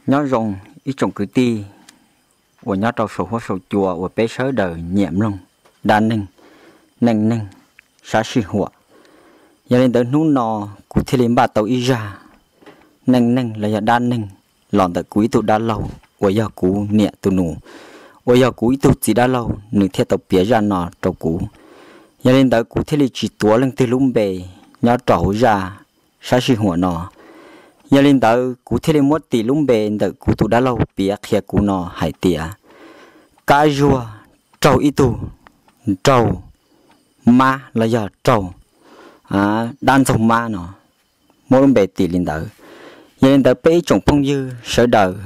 Nyob zoo ib tsoom kwv tij uas nyob rau saum huab saum cua uas peb sawv daws nyiam mloog dab neeg, neej neeg, sab sij huam. Yog li ntawd hnub no kuv thiaj li npaj tau ib zaj neej neeg los yog dab neeg los ntawm kuv ib tug dab laug uas yog kuv niam tus nus, uas yog kuv ib tug txiv dab laug nws thiaj tau piav zaj no rau kuv. Yog li ntawd kuv thiaj li tsis tuav leej twg lub npe nyob rau hauv zaj sab sij huam no. Yog li ntawd kuv thiaj li muab tis lub npe ntawm kuv tus dab laug piav qhia kuv no hais tias Kab Zuag raug ib tug nraug mab los yog raug dab ntxaug mab no, muab lub npe tis li ntawd. Yog li ntawd peb ib tsoom phooj ywg sawv daws,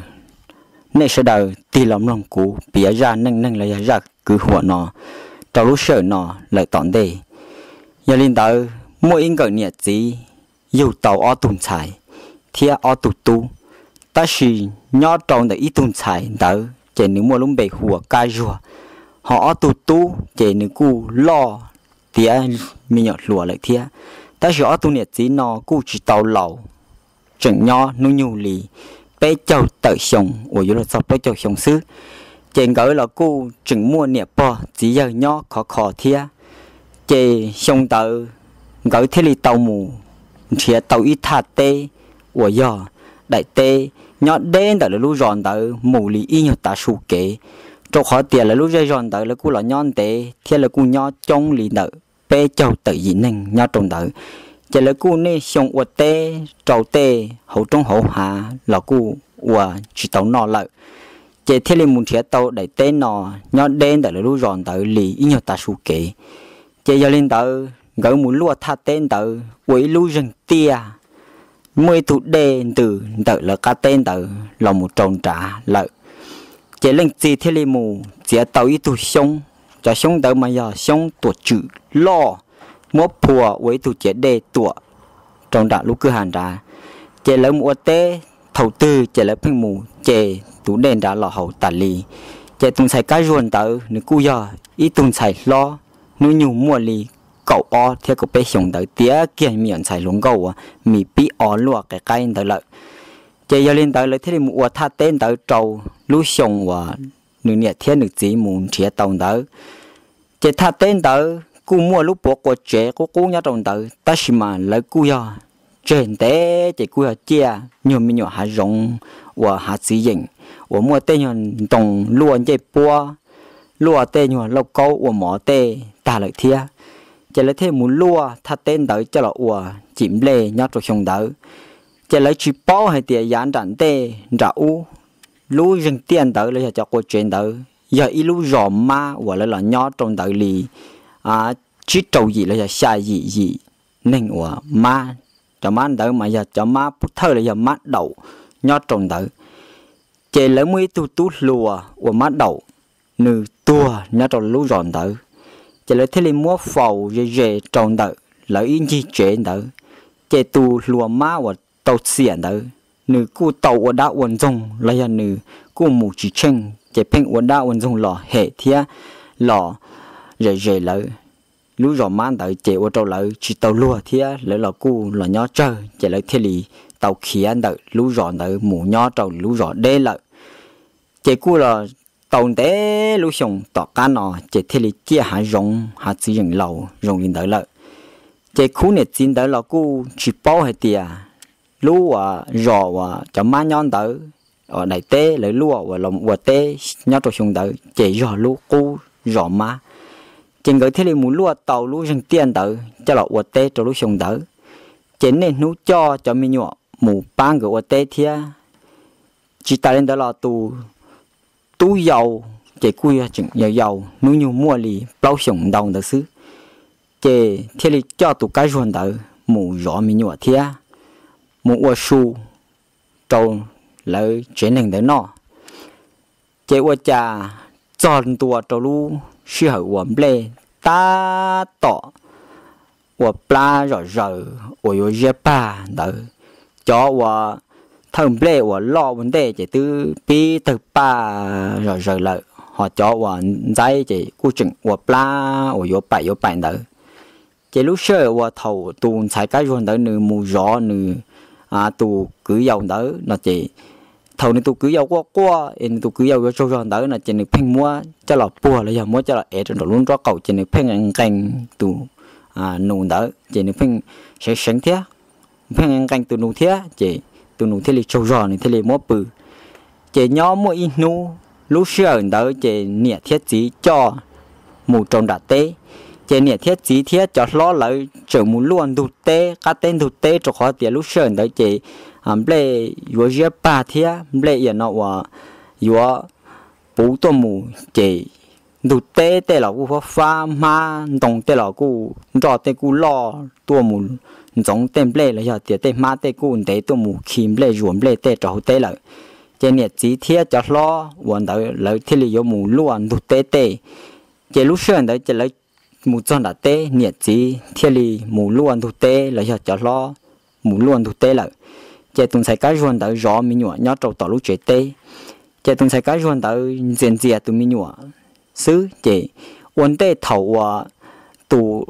nej sawv daws tig los mloog kuv piav zaj neej neeg los yog zaj kwv huam no rau lub sij hawm no lawm tom ntej. Yog li ntawd muaj ib nkawm niam txiv yug tau ob tug ntxhais thiab ob tug tub, tab sis nyob rau ntawm ib tug ntxhais ntawd ces nws muaj lub npe hu ua Kab Zuag, ho ob tug tub ces nws kuj loj tiav me nyuam hluas lawm thiab. Tab sis ob tug niam txiv no kuj tsis tau laus, tseem nyob hnub nyoog li peb caug tawm xyoo uas yuav luag txog plaub caug xyoo xwb. Ces nkawd los kuj tseem muaj niam pog txiv yawg nyob khov kho thiab. Ces xyoo ntawd nkawd thiaj li tau mus nrhiav tau ib thaj teb uas yog daim teb nyob deb ntawm lawv lub zos ntawd mus li ib nyuag tav su kev, rau qhov tias lawv lub zej zos ntawd lawv kuj los nyob ntev thiab lawv kuj nyob coob li ntawm peb caug tawm yim neeg nyob rau ntawd. Ces lawv kuj niaj xyoo ua teb rau tej hauv roob hauv hav los kuj ua tsis tau noj lawm, ces thiaj li mus nrhiav tau daim teb no nyob deb ntawm lawv lub zos ntawd li ib nyuag tav su kev. Ces yog li ntawd nkawd mus luaj thaj teb ntawd ua ib lub zeeg tiaj, muaj ib tug dej ntws ntawm lawv qab teb ntawd los mus rau nrad lawm. Ces leej txiv thiaj li mus txiav tau ib tug xyoob, cov xyoob ntawd mas yog xyoob tuam tswm loj, muab phua ua ib tug ciav dej tuam rau nram lub kwj ha nrad. Ces lawv mus ua teb thaum twg ces lawv pheej mus ce tus dej nrad los haus tas li. Ces tus ntxhais Kab Zuag ntawd nws kuj yog ib tug ntxhais hlob, hnub nyoog muaj li kaum ob thiab kaum peb xyoos ntawd tiav kiag me nyuam ntxhais hluas nkauj uas mis pib o luaj qe qaib ntawd lawm. Ces yog li ntawd lawv thiaj li mus ua thaj teb ntawd rau lub xyoo uas nws niam thiab nws txiv mus nrhiav tau ntawd. Ces thaj teb ntawd kuj muaj lub puav quas tsev qub qub nyob rau ntawd, tab sis mas lawv kuj yog tseg ntev ces kuj yog ciaj nyuag me nyuam hav zoov uas hav txiv yeem, uas muaj tej nyuag ntoo luaj ncej puab, luaj tej nyuag lauj kaub ua mov tej tag lawm thiab. Ces lawv thiaj mus luaj thaj teb ntawd coj los ua cim nplej nyob rau xyoo ntawd. Ces lawv tsis paub hais tias yav nram ntej nram ub, lub zeeg tiaj ntawd los yog cov quas tsev ntawd yog ib lub zos mab uas lawv los nyob rau ntawd li tsib rau yim los yog xya yim yim neeg uas mab. Cov mab ntawd mas yog cov mab pub thawj los yog mab daum nyob rau ntawd. Ces lawv muaj ib tug tub hluas uas mab daum, nws tuag nyob rau lub zos ntawd. Ces lawv thiaj li muab faus ze ze rau ntawm lawv ib ncig tsev ntawd. Ces tus hluas mab uas tau xiam ntawd, nws kuj tau ua dab ua ntxoog los yog nws kuj mus tsis tsheej, ces pheej ua dab ua ntxoog los hem thiab los zes zes lawv lub zos mab ntawd, ces ua rau lawv tsis tau luag thiab lawv los kuj los nyob tsawg, ces lawv thiaj li tau khiav ntawm lub zos ntawd mus nyob rau lub zos deb lawm. Ces kuj los tau ntev lub xyoo tom qab no ces thiaj li ciaj hav zoov hav txiv yeem laus zoo li ntawd lawm. Ces khub niam txiv ntawd los kuj tsis paub hais tias lub uas zos uas cov mab nyob ntawd, uas daim teb lawv luaj uas los ua teb nyob rau xyoo ntawd ces yog lub qub zos mab. Ces nkawd thiaj li mus luaj tau lub zeeg tiaj ntawd coj los ua teb rau lub xyoo ntawd. Ces niaj hnub coj cov me nyuam mus pab nkawd ua teb thiab. Tsis tas li ntawd los tus tub yau ces kuj yog tseem yau yau, hnub nyoog muaj li plaub xyoos ntau ntawd xwb. Ces thiaj li coj tus Kab Zuag ntawd mus zov me nyuam thiab mus ua su rau lawv tsev neeg ntawd noj. Ces ua cas txog ntua rau lub sij hawm uas nplej tab tom ua plab zom zaws uas yuav ziab pag ntawd, cov uas thawj nplej uas loj ua ntej ces twb pib tawg paj zom zaws lawm, ho cov uas ntxaib ces kuj tseem ua plab uas yuav paim yuav paim ntawd. Ces lub sij hawm uas thaum tus ntxhais Kab Zuag ntawd nws mus zov nws tus kwv yau ntawd no ces thaum nws tus kwv yau quaj quaj es nws tus kwv yau yuav tsaug zog ntawd no ces nws pheej muab coj los puag los yog muab coj los ev rau nraum lub nrob qaum ces nws pheej nqee tus nus ntawd ces nws pheej seev seev thiab, pheej nqee tus nus thiab ces tus nus thiaj li tsaug zog nws thiaj li muab pw. Ces nyob muaj ib hnub lub sij hawm ntawd ces niam thiab txiv coj mus rau nram teb. Ces niam thiab txiv thiab cov hlob lawv tseem mus luaj ntug teb qab teb ntug teb rau qhov tias lub sij hawm ntawd ces nplej yuav ziab pag thiab nplej iam no uas yuav puv tuaj mus ces ntug teb tej los kuj fab fab, hmab ntoo tej los kuj nroj tej kuj loj tuaj mus ntxoov tej nplej los yog tias tej hmab tej kuj ntev tuaj mus khi nplej zuas nplej tej rau hauv teb lawm. Ces niam txiv thiab cov hlob uas ntawd lawv thiaj li yuav mus luaj ntug teb tej. Ces lub sij hawm ntawd ces lawv mus txog nram teb, niam txiv thiaj li mus luaj ntug teb los yog cov hlob mus luaj ntug teb lawm. Ces tus ntxhais Kab Zuag ntawd zov me nyuam nyob rau tom lub tsev teb. Ces tus ntxhais Kab Zuag ntawd ntxias ntxias tus me nyuam xwb ces ua ntej thaum uas tus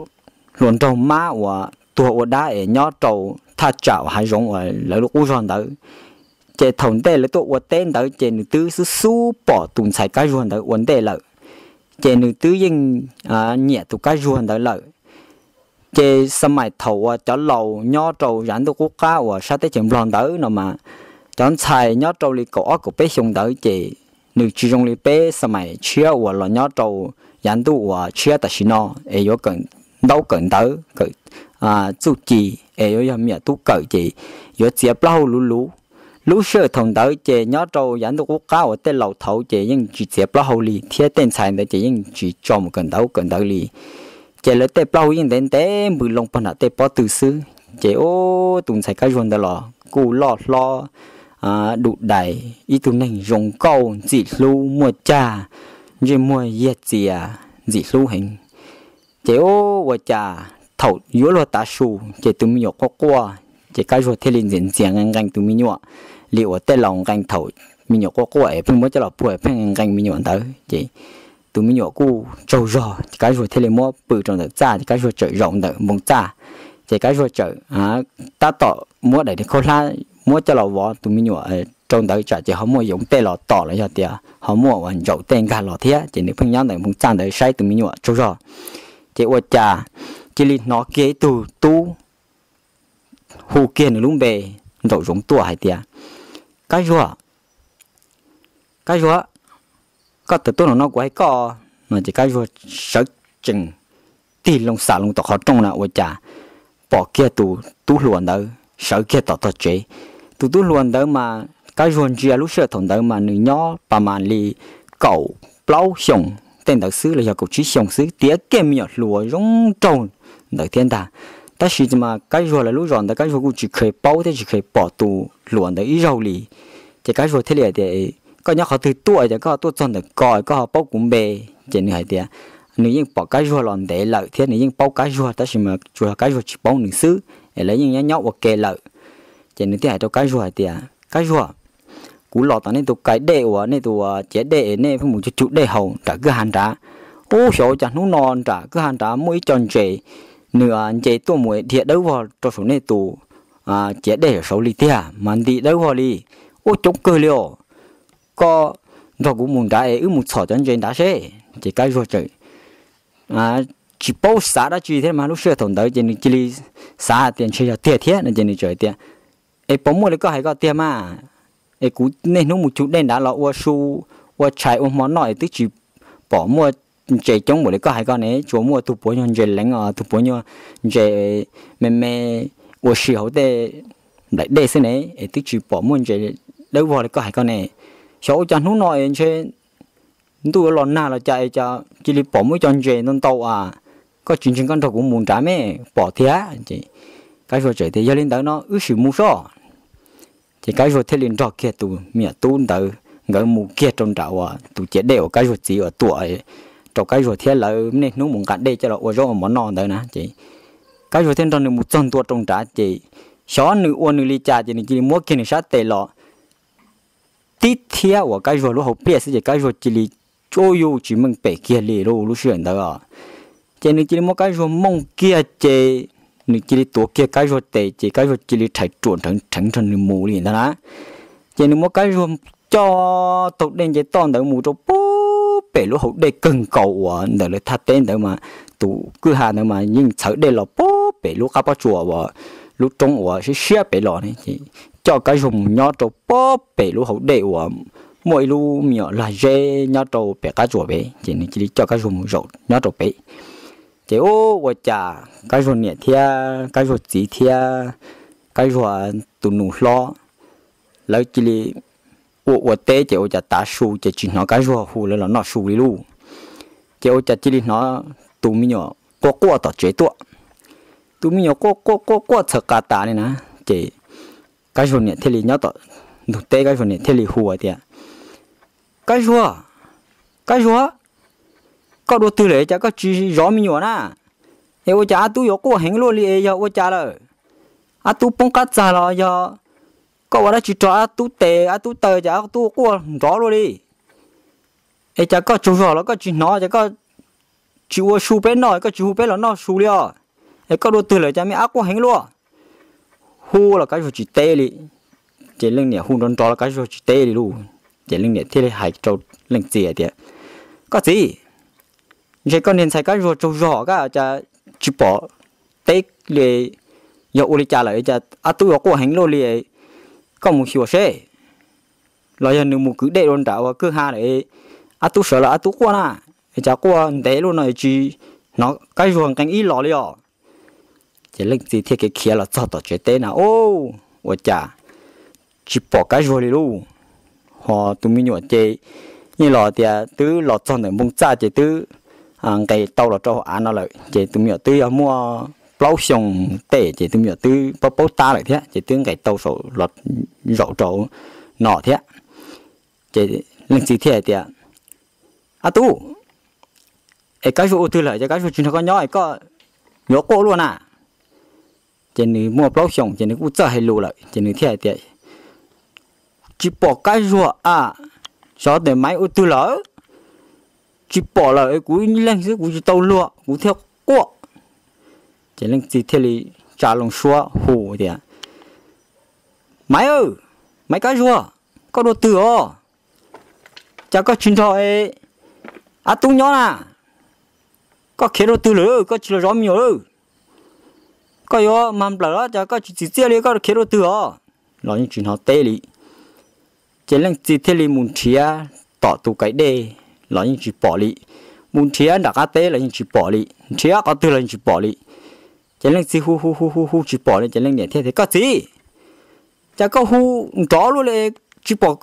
hluas nraug mab uas tuag ua dab es nyob rau thaj tsam uas hav zoov uas lawv lub qub zog ntawd, ces thaum ntej lawv tuaj ua teb ntawd ces nws twb xub xub pom tus ntxhais Kab Zuag ntawd ua ntej lawm. Ces nws twb yeej nyiam tus Kab Zuag ntawd lawm. Ces xab maim thaum uas cov laus nyob rau yav ntuj qub qab uas sab teb chaws Nplog ntawd no mas, cov ntxhais nyob rau li kaum ob kaum peb xyoo ntawd ces nws tsis zoo li peb xab maim tshiab uas los nyob rau yav ntuj uas tshiab tam sim no es yuav kawm ntaub kawm ntawv, kawm txuj ci, es yuav yog me nyuam tub kawm ces yuav txiav plaub hau luv luv. Lub sij hawm thaum ntawd ces nyob rau yav ntuj qub qab uas tej laus thaud ces yeej tsis txiav plaub hau li thiab tej ntxhais ntawd ces yeej tsis tso mus kawm ntaub kawm ntawv li. Ces lawv tej plaub hau yeej ntev ntev npws loo pog nram tej pob tw xwb. Ces ub, tus ntxhais Kab Zuag ntawd los kuj loj hlob, dum dais, ib tug neeg zoo nkauj, ntxim hlub, muaj cag, ntsej muag yiag txias, ntxim hlub heev. Ces ub, ua cas thaum yuav luag tav su ces tus me nyuam quaj quaj, ces Kab Zuag thiaj li ntxias ntxias nqee nqee tus me nyuam li uas tej laus nqee thaum me nyuam quaj quaj es pheej muab coj los puag pheej nqee me nyuam ntawd. Ces tus me nyuam kuj tsaug zog ces Kab Zuag thiaj li muab pw rau ntawm txaj, ces Kab Zuag txawm zaum ntawm npoo txaj. Ces Kab Zuag txawm tab tom muab daim khaub hlab muab coj los vov tus me nyuam rau ntawd tsam ces ho muaj yoov tej los tom los yog tias ho muaj uas ntsaum tej nkag los thiab. Ces nws pheej nyob ntawm npoo txaj ntawd saib tus me nyuam tsaug zog. Ces ua cas cia li hnov kiag ib tug tub hu kiag nws lub npe nraum zoov tuaj hais tias, Kab Zuag, Kab Zuag, koj tawm tuaj nraum no kuv hais koj. No ces Kab Zuag sawv tsees tig loo xam loo tom qhov rooj na ua cas pom kiag tus tub hluas ntawd sawv kiag tom tog tsev. Tus tub hluas ntawd mas Kab Zuag ntsia lub sij hawm thaum ntawd mas nws nyob pas mas li kaum plaub xyoos tej ntawd xwb los yog kaum tsib xyoos xwb, tiav kiag me nyuam hluas zoo nraug ntawd thiab ntag. Tab sis mas Kab Zuag lawv lub zos ntawd Kab Zuag kuj tsis kheev paub thiab tsis kheev pom tus hluas ntawd ib zaug li. Ces Kab Zuag thiaj li hais tias, Koj nyob qhov twg tuaj ces koj tuaj txog ntawm ko koj ho paub kuv npe? Ces nws hais tias nws yeej pom Kab Zuag los ntev lawm thiab nws yeej paub Kab Zuag tab sis mas tsuas yog Kab Zuag tsis paub nws xwb es lawv yeej nyob nyob ua ke lawm. Ces nws thiaj hais rau Kab Zuag hais tias, Kab Zuag, kuv los tom nej tus kai dej uas nej tus ciav dej es nej pheej mus cug cug dej haus nram kwj ha nrad. Ub, xyov ua cas hnub no nram kwj ha nrad muaj ib co ntses, nws nce tuaj mus dhia dawb vog rau saum nej tus ciav dej saum saud li tiag mas nti dawb vog li. Ub, coob kawg li os. Koj nrog kuv mus nrad es wb mus txhom cov ntses nrad seb. Ces Kab Zuag tseem tsis paub xav dab tsi thiab mas lub sij hawm thaum ntawd ces nws cia li xav hais tias ntshe yog tiag thiab no ces nws txawm hais tias, Es puas muaj li koj hais ko tiag mas? Es kuv niaj hnub mus cug dej nrad los ua su, ua tshais ua hmo noj es twb tsis pom muaj ntses coob npaum li koj hais ko ne, tsuas muaj tug puav nyuag ntses leev os, tug puav nyuag ntses me me ua si hauv tej nplaim dej xwb ne, es twb tsis pom muaj ntses dawb vog li koj hais ko ne. Xyov ua cas hnub no es ntshe ntuj yuav los nag los cas es cas cia li pom muaj ib co ntses ntau ntau as. Koj tsis ntseeg koj nrog kuv mus nrad me, pom thiab. Ces Kab Zuag txawm tias, Yog li ntawd no wb sim mus sob. Ces Kab Zuag thiaj li nrog kiag tus me nyuam tub ntawd nkawd mus kiag rau nram uas tus ciav dej uas Kab Zuag txiv uas tuam rau Kab Zuag thiab lawv niaj hnub mus nqa dej coj los ua zaub ua mov noj ntawd na. Ces Kab Zuag thiaj nrog nws mus txog ntua rau nrad ces xyov nws ua nws li cas ces nws cia li muab kiag nws sab tes los tib thiab uas Kab Zuag lub hauv pliaj xwb ces Kab Zuag cia li tsuj yuj tsis meej pem kiag li lub lub sij hawm ntawd os. Ces nws cia li muab Kab Zuag mooj kiag ces nws cia li tuav kiag Kab Zuag tes ces Kab Zuag cia li rhais ruam nrheev nrheev nrog nws mus li ntag na. Ces nws muab Kab Zuag coj taug dej nce toj ntawd mus rau puag pem lub hauv dej kawg nkaus uas ntawm lawv thaj teb ntawd mas tus kwj ha ntawd mas yeej txhawv dej los puag pem lub qab pob tsuas uas lub roob uas siab siab pem los ne. Ces coj Kab Zuag mus nyob rau puag pem lub hauv dej uas muaj ib lub me nyuam lag zeb nyob rau pem qab tsuas pem, ces nws cia li coj Kab Zuag mus zaum nyob rau pem. Ces ua cas Kab Zuag niam thiab Kab Zuag txiv thiab Kab Zuag tus nus hlob, lawv cia li ua ua teb, ces ua cas tav su ces tsis hnov Kab Zuag hu lawv los noj su li lauj. Ces ua cas cia li hnov tus me nyuam quaj quaj tom tsev tuaj. Tus me nyuam quaj quaj quaj quaj txhaws qa tas li na. Ces Kab Zuag niam thiaj li nyob tom ntug teb, Kab Zuag niam thiaj li hu tias, Kab Zuag, Kab Zuag, koj dua twg lawm cas koj tsis zov me nyuam na? Es ua cas Ab Tub yuav quaj heev luaj li es yog ua cas lawm? Ab Tub poob qab txag los yog koj ua dab tsi rau Ab Tub tes Ab Tub taw ces Ab Tub quaj nrov luaj li? Es cas koj tsaug zog los koj tsis hnov, cas koj tsis ua su peb noj, koj tsis hu peb los noj su li os? Es koj dua twg lawm cas me ab quaj heev luaj? Hu los Kab Zuag tsis teb li. Ces leej niam hu nrov nrov los Kab Zuag tsis teb li lauj. Ces leej niam thiaj li hais rau leej txiv hais tias, Koj txiv, ntshe koj niag ntxhais Kab Zuag tsaug zog, koj cas tsis pom teb li, yog ua li cas lawm cas Ab Tub yuav quaj heev luaj li? Koj mus xyuas seb, los yog nws mus kwv dej rau nram ua kwj ha lawm, Ab Tub sawv los Ab Tub quaj na, es cas quaj ntev luaj no tsis hnov Kab Zuag nqee ib los li os? Ces leej txiv thiaj kev khiav los txog tom tsev teb na, ua cas tsis pom Kab Zuag li lauj. Ho tus me nyuam ces yeej los tias twb los txog ntawm npoo txaj ces twb nqes tau los rau hauv av no lawm, ces tus me nyuam twb yog muaj plaub xyoos tej ces tus me nyuam twb paub paub tab lawm thiab ces twb nqes tau saum los zaum rau no thiab. Ces leej txiv thiaj hais tias, Ab Tub, es Kab Zuag ua twg lawm ces Kab Zuag tsis nrog koj nyob es koj yuav quaj luaj na? Ces nws muaj plaub xyoos ces nws kuj txawj hais lus lawm ces nws thiaj hais tias, Tsis pom Kab Zuag a, xyov tes Maiv ua twg lawm, tsis pom lawm, kuv leeg xwb kuv tsis tau luag kuv thiaj quaj. Ces leej txiv thiaj li tsa loo suab hu tias, Maiv, Maiv Kab Zuag, koj dua twg os? Cas koj tsis nrog Ab Tub nyob na? Koj khiav dua twg lawm, koj tsis los zov me nyuam lawm? Koj yuav mag nplawm los cas koj tsis txim txiaj li, koj khiav dua twg os? Los yeej tsis hnov teb li. Ces leej txiv thiaj li mus nrhiav tom tus kais dej los yeej tsis pom li, mus nrhiav nram qab teb los yeej tsis pom li, nrhiav qhov twg los yeej tsis pom li. Ces leej txiv hu hu hu hu hu tsis pom li ces leej niam thiaj tias, Koj txiv, cas koj hu nrov luaj li, tsis pom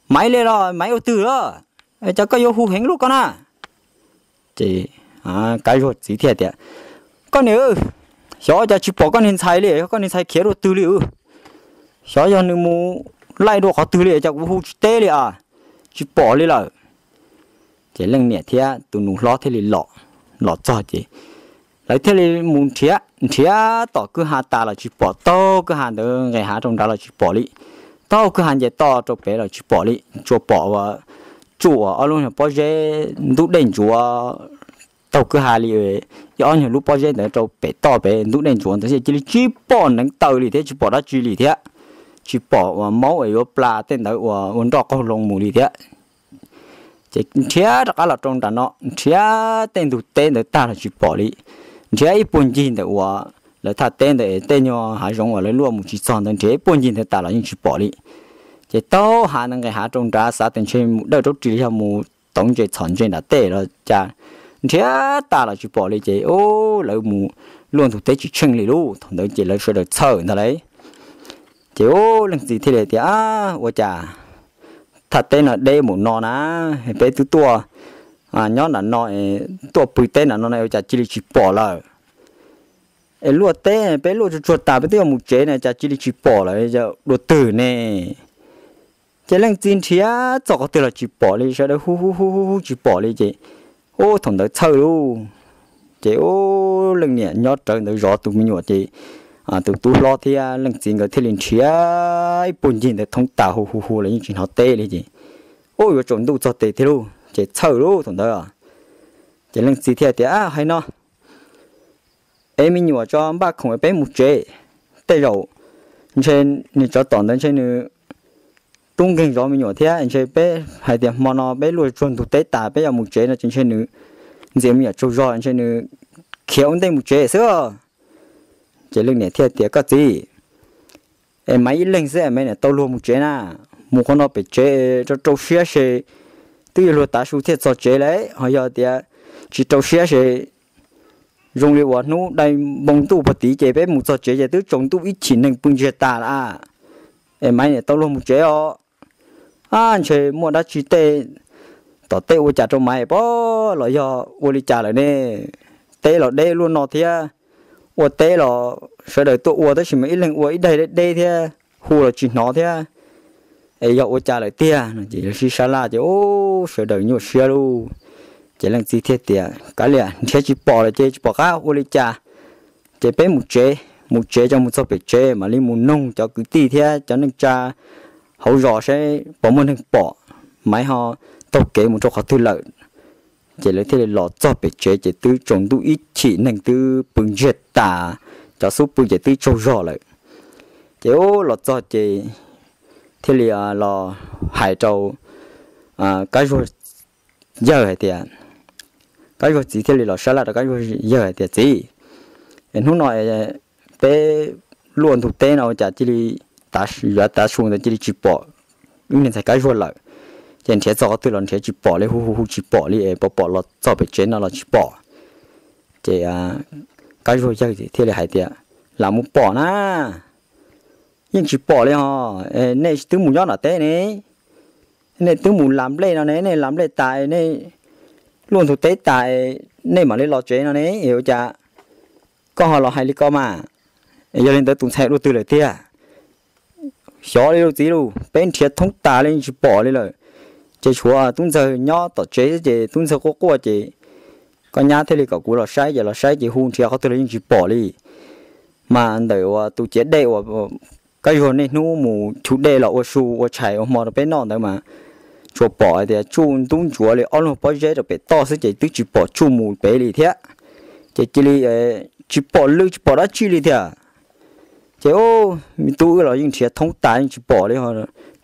Maiv li los Maiv ua twg lawm, cas koj yuav hu heev luaj koj na? Ces Kab Zuag txiv thiaj tias, Koj niam, xyov cas tsis pom koj niag ntxhais li, koj niag ntxhais khiav dua twg li, xyov yog nws mus laij dua qhov twg li cas kuv hu tsis teb li a, tsis pom li lawm. Ces leej niam thiab tus nus hlob thiaj li los, los txog ces lawv thiaj li mus nrhiav nrhiav tom kwj ha tas los tsis pom, taug kwj ha ntawd nqes hav rau nrad los tsis pom li, taug kwj ha nce toj rau pem los tsis pom li, tsuas pom ua tsuj ua ob lub nyuag pob zeb ntub dej ntsuav taug kwj ha li, ib ob nyuag lub pob zeb ntawd rau pem toj pem ntub dej ntsuav ntawd xwb, cia li tsis pom neev taw li thiab tsis pom dab tsi li thiab, tsis pom uas maub uas yuav pla tej ntawd uas ua nroj qaug loo mus li thiab. Ces nrhiav rov qab los rau nram no, nrhiav tej ntug teb ntawd tag los tsis pom li, nrhiav ib puag ncig ntawm uas lawv thaj teb ntawd tej nyuag hav zoov uas lawv luaj mus tsis txog ntawd nrhiav ib puag ncig ntawd tas los yeej tsis pom li. Ces taug hav ntawd nqes hav rau nrad xav tias ntshe mus dawj raub ris los yog mus tauv ntses txhom ntses nram tej los cas nrhiav tas los tsis pom li ces lawv mus luaj ntug teb tsis tsheej li lauj. Thaum ntawd ces lawv sawv daws txhawj ntag lauj. Ces leej txiv thiaj li tias, Ua cas thaj teb no deb mus no na, peb twb tuaj nyob nram no, tuaj pw teb nram no na ua cas cia li tsis pom lawm? Es luaj teb peb luaj tsuag tsuag tas peb twb yuav mus tsev na cas cia li tsis pom lawm, dua twg ne? Ces leej txiv nrhiav txog qhov twg los tsis pom li, sawv daws hu hu hu hu hu tsis pom li ces, ub, thaum ntawd txhawj lauj. Ces ub, leej niam nyob rawv ntawd zov tus me nyuam ces tus tub hlob thiab leej txiv nkawd thiaj li nrhiav ib puag ncig ntawd thoob tas hu hu hu los yeej tsis hnov teb li ces, ub, yuav tsaus ntuj txog tes thiab lauj ces txhawj lauj thaum ntawd. Ces leej txiv thiaj tias, Hais no, es me nyuam tso npaj khoom peb mus tsev, tej zaum ntshe nws tsov tom ntawd ntshe nws tub nkeeg zov me nyuam thiab, ntshe peb hais tias hmo no peb luaj tsuag ntug teb tas peb yuav mus tsev no ces ntshe nws ntxias me nyuam tsaug zog ntshe nws khiav ua ntej mus tsev xwb. Ces leej niam thiaj tias, Koj txiv, es Maiv ib leeg xwb Maiv niam tau luag mus tsev na, mus qhov no pem tsev rau rau siab se twb yuav luag tav su thiaj txog tsev lawm, ho yog tias tsis rau siab se zoo li uas hnub dai npoo ntuj puag tid ces peb mus txog tsev ces twb tsaus ntuj ib chim neeg pw ntsiag tas lawm. Es Maiv niam tau luag mus tsev os. Ab, ntshe muaj dab tsi tej tom tej ua cas rau Maiv pob los yog ua li cas lawm ne? Teb los deb luaj no thiab, ua teb los sawv daws tuaj ua tab sis mas ib leeg ua ib daim deb deb thiab, hu los tsis hnov thiab, es yog ua cas lawm tiag no ces sib sab laj ces ub sawv daws nyuaj siab lauj. Ces leej txiv thiaj tias, Kav liam, nrhiav tsis pom lawm ces tsis pom qab ua li cas, ces peb mus tsev, mus tsev coj mus txog pem tsev mam li mus noog cov kwv tij thiab cov neej tsa hauv zos seb puas muaj neeg pom Maiv ho taug kev mus rau qhov twg lawm. Ces lawv thiaj li los txog pem tsev ces twb tsaus ntuj ib chim neeg twb pw ntsiag tas, cov xub pw ces twb tsaug zog lawm. Ces ub los txog ces thiaj li los hais rau Kab Zuag yawg hais tias, Kab Zuag txiv thiaj li los sab laj rau Kab Zuag yawg hais tias, Txiv, hnub no peb luaj ntug teb no ua cas cia li yuav tav su ntawd cia li tsis pom wb niag ntxhais Kab Zuag lawm. Ces nrhiav txog qhov twg los nrhiav tsis pom li, hu hu hu tsis pom li, puas pom los txog pem tsev no los tsis pom. Ces Kab Zuag yawg thiaj li hais tias, Lam mus pom na, yeej tsis pom li ho. Nej twb mus nyob nram teb ne, nej twb mus las nplej no ne, nej las nplej tas nej luaj ntug teb tas, nej mam li los tsev no ne, ua cas koj ho los hais li ko mas? Yog li ntawd tus ntxhais dua twg lawm tiag? Xyov li lauj txiv lauj, peb nrhiav thoob tas li yeej tsis pom li lawm. Ces tshuav tub ntxawg nyob tom tsev xwb ces tub ntxawg quaj quaj ces koj nyab thiaj li kom kuv los saib ces los saib ces hu nrhiav qhov twg los yeej tsis pom li. Mas ntawm uas tus ciav dej uas Kab Zuag niaj hnub mus chug dej los ua su ua tshais ua hmo rau peb noj ntawd mas tsuas pom hais tias tsuj ntub ntsuav li ob lub pob zeb rau pem toj xwb ces twb tsis pom tsuj mus pem li thiab. Ces cia li tsis pom lw tsis pom dab tsi li thiab. Ces me tub wb los yeej nrhiav thoob tas yeej tsis pom li.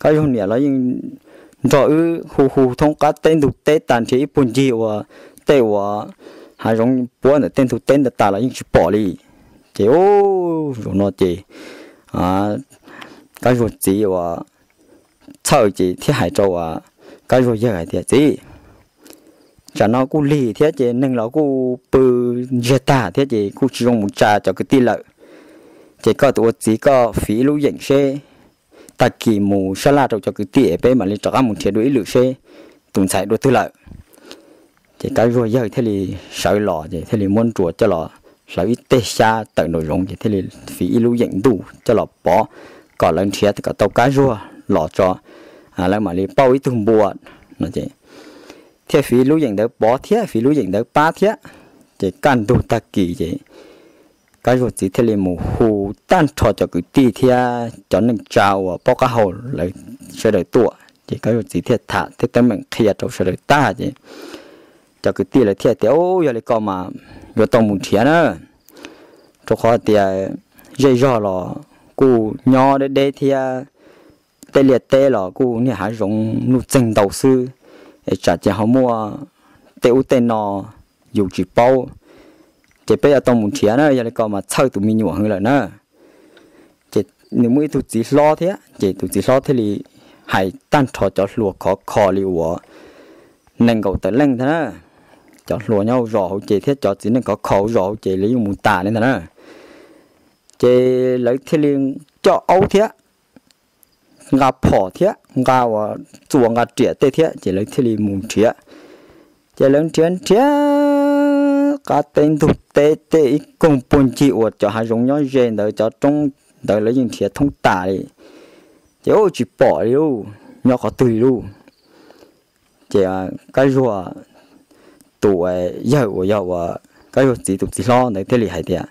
Kab Zuag niam los yeej nrog wb hu hu thoob qab teb ntug teb tas nrhiav ib puag ncig uas tej uas hav zoov puab ntawm tej ntug teb ntawd tas los yeej tsis pom li. Ces zaum no ces Kab Zuag txiv uas txhawj ces thiaj hais rau Kab Zuag yawg hais tias, Txiv, tsam no kuj lig thiab ces neeg los kuj pw ntsiag tag thiab ces kuj tsis zoo mus tsa cov kwv tij lawm. Ces koj tus ua txiv koj fiv ib lub yeem seb, tag kis mus sab laj rau cov kwv tij peb mam li rov qab mus nrhiav dua ib lwm seb tus ntxhais dua twg lawm. Ces Kab Zuag yawg thiaj li sawv los ces thiaj li muab nruas coj los hlawv ib teg xyab tawm nraum zoov ces thiaj li fiv ib lub yeem ntuj coj los pov kom lawv nrhiav kom tau Kab Zuag los tso, lawv mam li pauj ib tug npua no. Thiaj fiv lub yeem ntawd pov thiab fiv lub yeem ntawd pab thiab. Ces kaj ntug tag kis ces Kab Zuag txiv thiaj li mus hu tag nrho cov kwv tij thiab cov neej tsa uas paub qab hau lawv sawv daws tuaj ces Kab Zuag txiv thiaj tham thiab teeb meem qhia rau sawv daws tag ces cov kwv tij lawv thiaj tias, Ub, yog li ko mas yuav tau mus nrhiav na, rau qhov tias zej zog los kuj nyob deb deb thiab, tej liaj teb los kuj niaj hav zoov nuj txeeg ntau xwb, es tsam ces ho muaj tej ub tej no yus tsis paub. Ces peb yuav tau mus nrhiav na, yog li ko mas txhawj tus me nyuam heev lawm na. Ces nws muaj ib tug txiv hlob thiab ces tus txiv hlob thiaj li hais tag nrho cov hluas khov kho li uas nees nkaum tawm leej ntag na. Cov hluas nyob hauv zos hauv ces thiab cov txiv neej khov kho hauv zos hauv ces lawv yeej mus tas li ntag na. Ces lawv thiaj li coj aub thiab nqa phom thiab nqa uas txuas nqa riam tej thiab ces lawv thiaj li mus nrhiav. Ces lawv nrhiav nrhiav qab teb ntug teb tej ib koog puag ncig uas cov hav zoov nyob ze ntawd cov roob ntawd lawv yeej nrhiav thoob tas li. Ces ub tsis pom li lauj, nyob qhov twg li lauj. Ces Kab Zuag tus yawg uas yog uas Kab Zuag txiv tus txiv hlob ntawd thiaj li hais tias,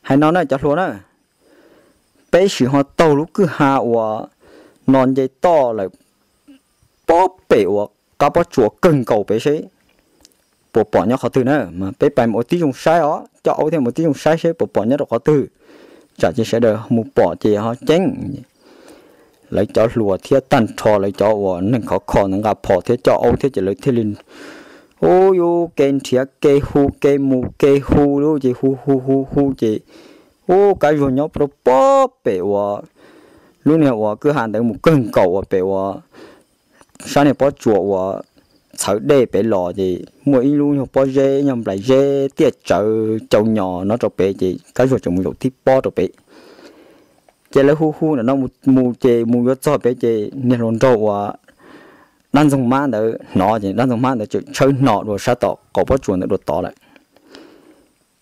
Hais no na cov hluas na, peb sim ho taug lub kwj ha uas no nce toj lawm pob pem uas qab pob tsuas kawg nkaus pem seb puas pom nyob qhov twg na. Mas peb pais mus ua tib zoo saib os, coj aub thiab mus ua tib zoo saib seb puas pom nyob rau qhov twg, tsam ces sawv daws mus pom ces ho ceeb. lawv cov hluas thiab tag nrho lawv cov uas neeg khov kho ntawd nqa phom thiab coj aub thiab ces lawv thiaj li ub yuv ke nrhiav ke hu ke mus ke hu lub ces hu hu hu hu ces ub Kab Zuag nyob rau pob pem uas lub niag uas kwj ha ntawd mus kawg nkaus uas pem uas sab niag pob tsuas uas txhawv dej pem los ces muaj ib lub nyuag pob zeb nyuag nplais zeb tiaj tsawv cau nyos no rau pem ces Kab Zuag tseem mus zaum tib pob rau pem. Ces lawv hu hu ntawm no mus ces mus yuav txog pem ces niag hluas nraug uas dab ntxoog mab ntawd hnov ces dab ntxoog mab ntawd tseem tshawb hno dua sab tom qaum pob tsuas ntawd dua tod lawm.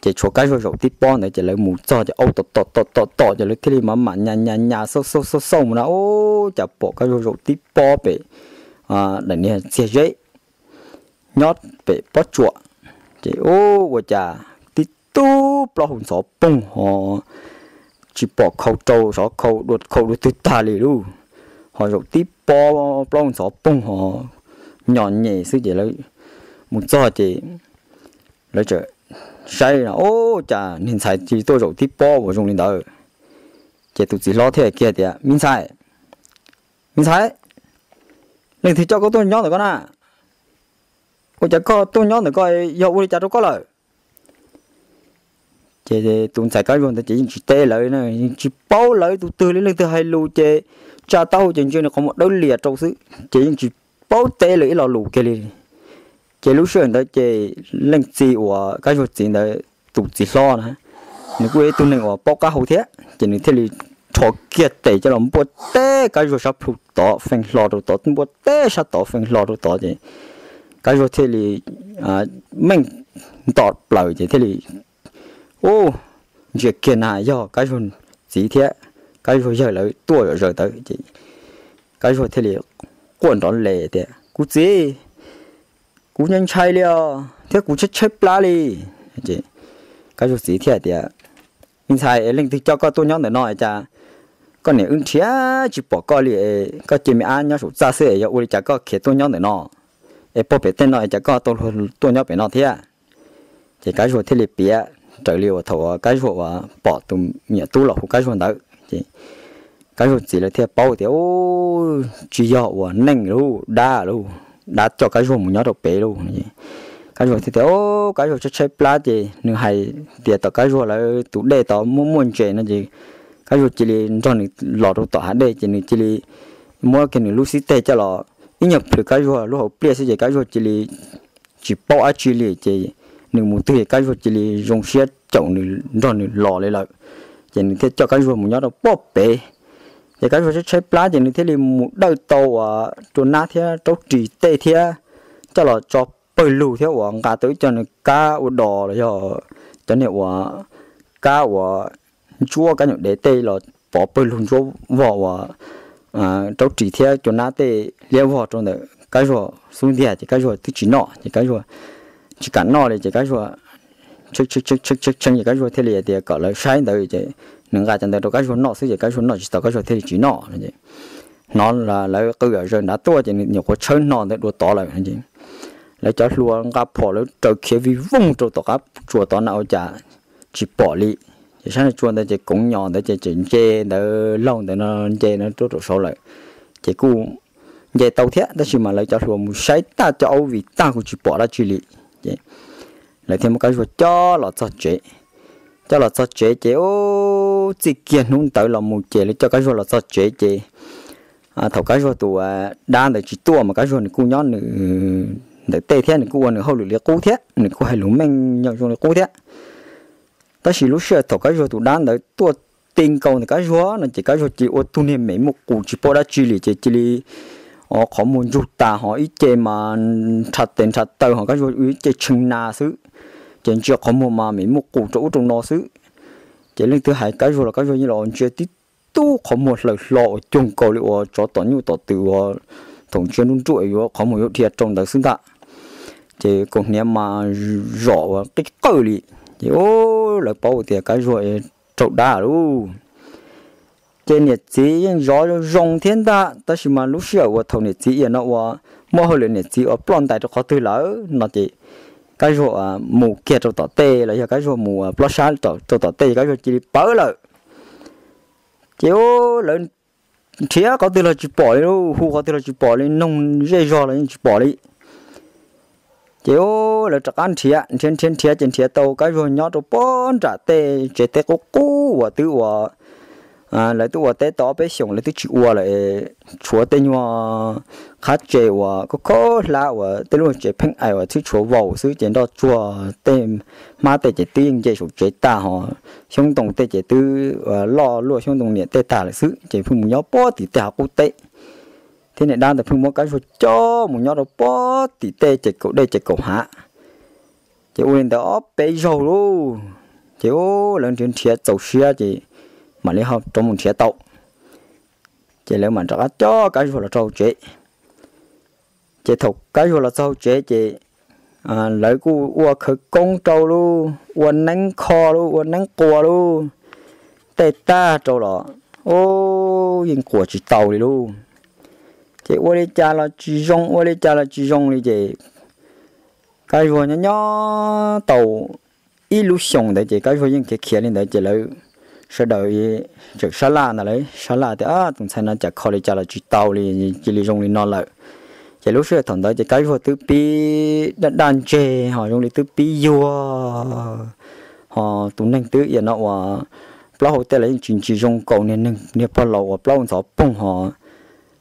Ces tshuav Kab Zuag zaum tib pob ntawd ces lawv mus txog ces aub tom tom tom tom ces lawv thiaj li mam mam nyas nyas nyas xauj xauj xauj xauj mus na ub cas pom Kab Zuag zaum tib pob pem daim niag txiag zeb nyob pem pob tsuas. Ces ub ua cas tib tug plaub hau ntxhov poog ho tsis pom khau rau sov khau dua khau dua twg tag li lauj, ho zaum tib pob plaub hau ntxhov poog ho nyos nyem xwb ces lawv mus txog ces lawv tseem saib no ub cas niag ntxhais cia li tuaj zaum tib pob uas zoo li ntawd. Ces tus txiv hlob thiaj kiag tias, Me ntxhais, me ntxhais, leej twg coj koj tuaj nyob ntawm ko na? Ua cas koj tuaj nyob ntawm ko yog ua li cas rau koj lawm? Ces tus ntxhais Kab Zuag ntawd ces yeej tsis teb lawv, yeej tsis paub lawv tus twg li, leej twg hais lus ces tsa taub hau ces ntsia nws qhov muag dawb lias rau xwb ces yeej tsis paub teb lawv ib lo lus kiag li. Ces lub sij hawm ntawd ces leej txiv uas Kab Zuag txiv ntawd tus txiv hlob na, nws kuj yog ib tug neeg uas paub qab hau thiab ces nws thiaj li rho kiag tes coj los npuaj teb Kab Zuag sab plhu tod feej hlo rau tod, npuaj teb sab tod feej hlo rau tod ces Kab Zuag thiaj li meej nto plaws ces thiaj li ub, ntsia kiag na yog Kab Zuag txiv thiab Kab Zuag yawg lawv tuaj zom zaws ntawd ces Kab Zuag thiaj li quaj nrov les tias, Kuv txiv, kuv ntshai li os thiab kuv tshaib tshaib plab li. Kab Zuag txiv thiaj tias, Me ntxhais, es leej twg coj koj tuaj nyob ntawm no es cas koj niam wb nrhiav tsis pom koj li, koj cia me ab nyob saum txaj xwb es yog ua li cas koj khiav tuaj nyob ntawm no? Es puag pem tej no es cas koj tau luag tuaj nyob pem no thiab? Ces Kab Zuag thiaj li piav raws li uas thaum uas Kab Zuag uas pom tus me nyuam tub los hu Kab Zuag ntawd ces Kab Zuag txiv lawv thiaj paub tias, Ub, tsis yog uas neeg lauj, dab lauj, dab coj Kab Zuag mus nyob rau pem lauj. Kab Zuag thiaj tias, Ub, Kab Zuag tshaib tshaib plab ces nws hais tias tom Kab Zuag lawv tus dej tod muaj muaj ntses no ces Kab Zuag cia li nrog nws los rau tom hav dej ces nws cia li muab kiag nws lub xib teg coj los ib nyuag plhws Kab Zuag lub hauv pliaj xwb ces Kab Zuag cia li tsis paub dab tsi li ces nws mus twg Kab Zuag cia li zoo siab caum nws nrog nws los li lawm. Ces nws thiaj coj Kab Zuag mus nyob rau pob pem. Ces Kab Zuag tshaib tshaib plab ces nws thiaj li mus dawj tau uas rua nab thiab raub ris tej thiab coj los tso pawg lug thiab uas nqa tau ib co nws kab ua dos los yog cov niag uas kab uas ntsuab kab nyuam dev tej los pov pawg lug ntsuab vog uas raub ris thiab cua nab tej liab vog rau ntawm Kab Zuag xub ntiag ces Kab Zuag twb tsis noj ces Kab Zuag tsis kam noj li ces Kab Zuag tshee tshee ces Kab Zuag thiaj li tias kom lawv saib ntawd ces nws nqa cov ntawd rau Kab Zuag noj xwb ces Kab Zuag noj tsis tau Kab Zuag thiaj li tsis noj. Hnov lawv qw zom zaws nrad tuaj ces nws nyuam qhuav tshawb hno ntawd dua tod lawm. Lawv cov hluas nqa phom lawv raws khiav vij voog rau tom qab tsuas tod na ua cas tsis pom li. Ces sab niag tsua ntawd ces koov nyos ntawd ces tseem nce ntawd laug ntawd no nce no rau saud lawm. Ces kuj nce tau thiab tab sis mas lawv cov hluas mus saib tag cov aub vij tag kuj tsis pom dab tsi li. Ces lawv thiaj muab Kab Zuag coj los txog tsev. Coj los txog tsev ces ub, txij kiag hnub ntawd los mus ces lawv coj Kab Zuag los txog tsev ces thaum Kab Zuag tus dab ntawd tsis tuaj mas Kab Zuag nws kuj nyob nws ntawm tej thiab nws kuj ua nws hauj lwm li qub thiab nws kuj hais lus meej nyob zoo li qub thiab. Tab sis lub sij hawm thaum Kab Zuag tus dab ntawd tuaj ti nkaus ntawm Kab Zuag no ces Kab Zuag cia li ua tug niag mem muaj qus tsis paub dab tsi li ces cia li qhov muag ntsug tas ho ib ce mas nrha tes nrha taw ho Kab Zuag ib ce tshee na xwb. Ces ntsia qhov muag mas mem muaj qus rau ub rau no xwb. Ces leej twg hais Kab Zuag los Kab Zuag yeej los ntsia tib tug qhov muag hlaws hlo uas cuag nkaus li uas tsov tom nyuj tom twm uas thaum ntsia nruj nruj yuav qhov muag yuav dhia rau ntawd xwb ntag. Ces kaus hniav mas zom uas qib qawj li. Ces lawv paub tias Kab Zuag raug dab lauj. Ces niam txiv yeej zov zoo thiab ntag tab sis mas lub sij hawm uas thaum niam txiv iam no uas muaj hauj lwm niam txiv uas ploj ntais rau qhov twg lawm no ces Kab Zuag mus kiag rau tom tej los yog Kab Zuag mus plob sab rau tom tej Kab Zuag cia li pawv lawm. Ces lawv nrhiav qhov twg los tsis pom li lauj, hu qhov twg los tsis pom li, noog zej zog los yeej tsis pom li. Ces lawv rov qab nrhiav nrhiav nrhiav nrhiav ces nrhiav tau Kab Zuag nyob rau pob nram tej tsev teb qub qub uas twb ua, lawv twb ua teb tau ob peb xyoos lawv twb tsis ua lawm, tshuav tej nyuag qhab tse uas khaub khaub hlab uas tej lub tsev pheej ais uas txhwb tshuav vaus xwb ces nroj tsuag tej hmab tej ces twb yeej nce saum tsev tag ho xyoob ntoo tej ces twb loj luaj xyoob ntoo niam tej tag lawm xwb ces pheej mus nyob pob tim tej hav qub teb. Thiab niag dab ntawd pheej muab Kab Zuag coj mus nyob rau pob tim tej ces kaum dej ces kaum hav. Ces ua li ntawd ob peb zaug lauj, ces lawv nrhiav nrhiav txaus siab ces mam li ho rov mus nrhiav tau. Ces lawv mam rov qab coj Kab Zuag los rau hauv tsev. Ces thaum Kab Zuag los txog hauv tsev ces lawv kuj ua khawv koob rau lauj, ua neeb kho lauj, ua neeb quas lauj, tej tag rau los, u, yeej quas tsis tau li lauj. Ces ua li cas los tsis zoo, ua li cas los tsis zoo li ces Kab Zuag nyob nyob tau ib lub xyoos ntawd ces Kab Zuag yeej khiav khiav li ntawd ces lawv sawv daws tseem sab laj ntag lauj, sab laj tias, Tus ntxhais no cas kho li cas los tsis tau li, cia li zoo li no lawm. Ces lub sij hawm thaum ntawd ces Kab Zuag twb pib daj daj ntseg ho zoo li twb pib yuag, ho tus neeg twb ib yam no uas plaub hau tej los yeej tsis ntsis zoo, kaus niag neeg niag pog laus uas plaub hau ntxhov poog ho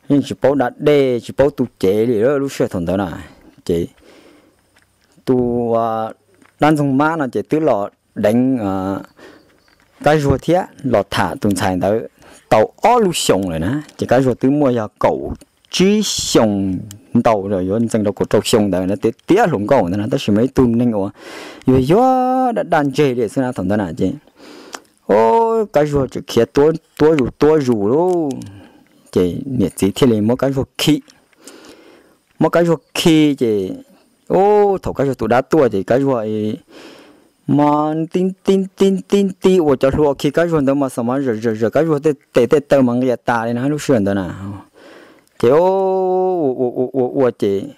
yeej tsis paub da dej tsis paub tu cev li lub sij hawm thaum ntawd na. Ces tus dab ntxoog mab no ces twb los deev Kab Zuag thiab los tham tus ntxhais ntawd tau ob lub xyoos lawm na. Ces Kab Zuag twb muaj yog kaum tsib xyoos ntau, yuav ntxees rau kaum rau xyoo ntawd na, tiav tiav hluas nkauj ntawd na, tab sis mas ib tug neeg uas yuag yuag daj daj ntseg li xwb na thaum ntawd na. Ces Kab Zuag tseem khiav tuab zus tuab zus lauj, ces niam txiv thiaj li muab Kab Zuag khi. Muab Kab Zuag khi ces, u, thaum Kab Zuag tus dab tuaj ces Kab Zuag mas tib tib tib tib tib ua cov hluas khi Kab Zuag ntawd mas xav mas zawm zawm zawm Kab Zuag tej tes tej taw mas nqis tas li na lub sij hawm ntawd na. Ces ua ua ua ces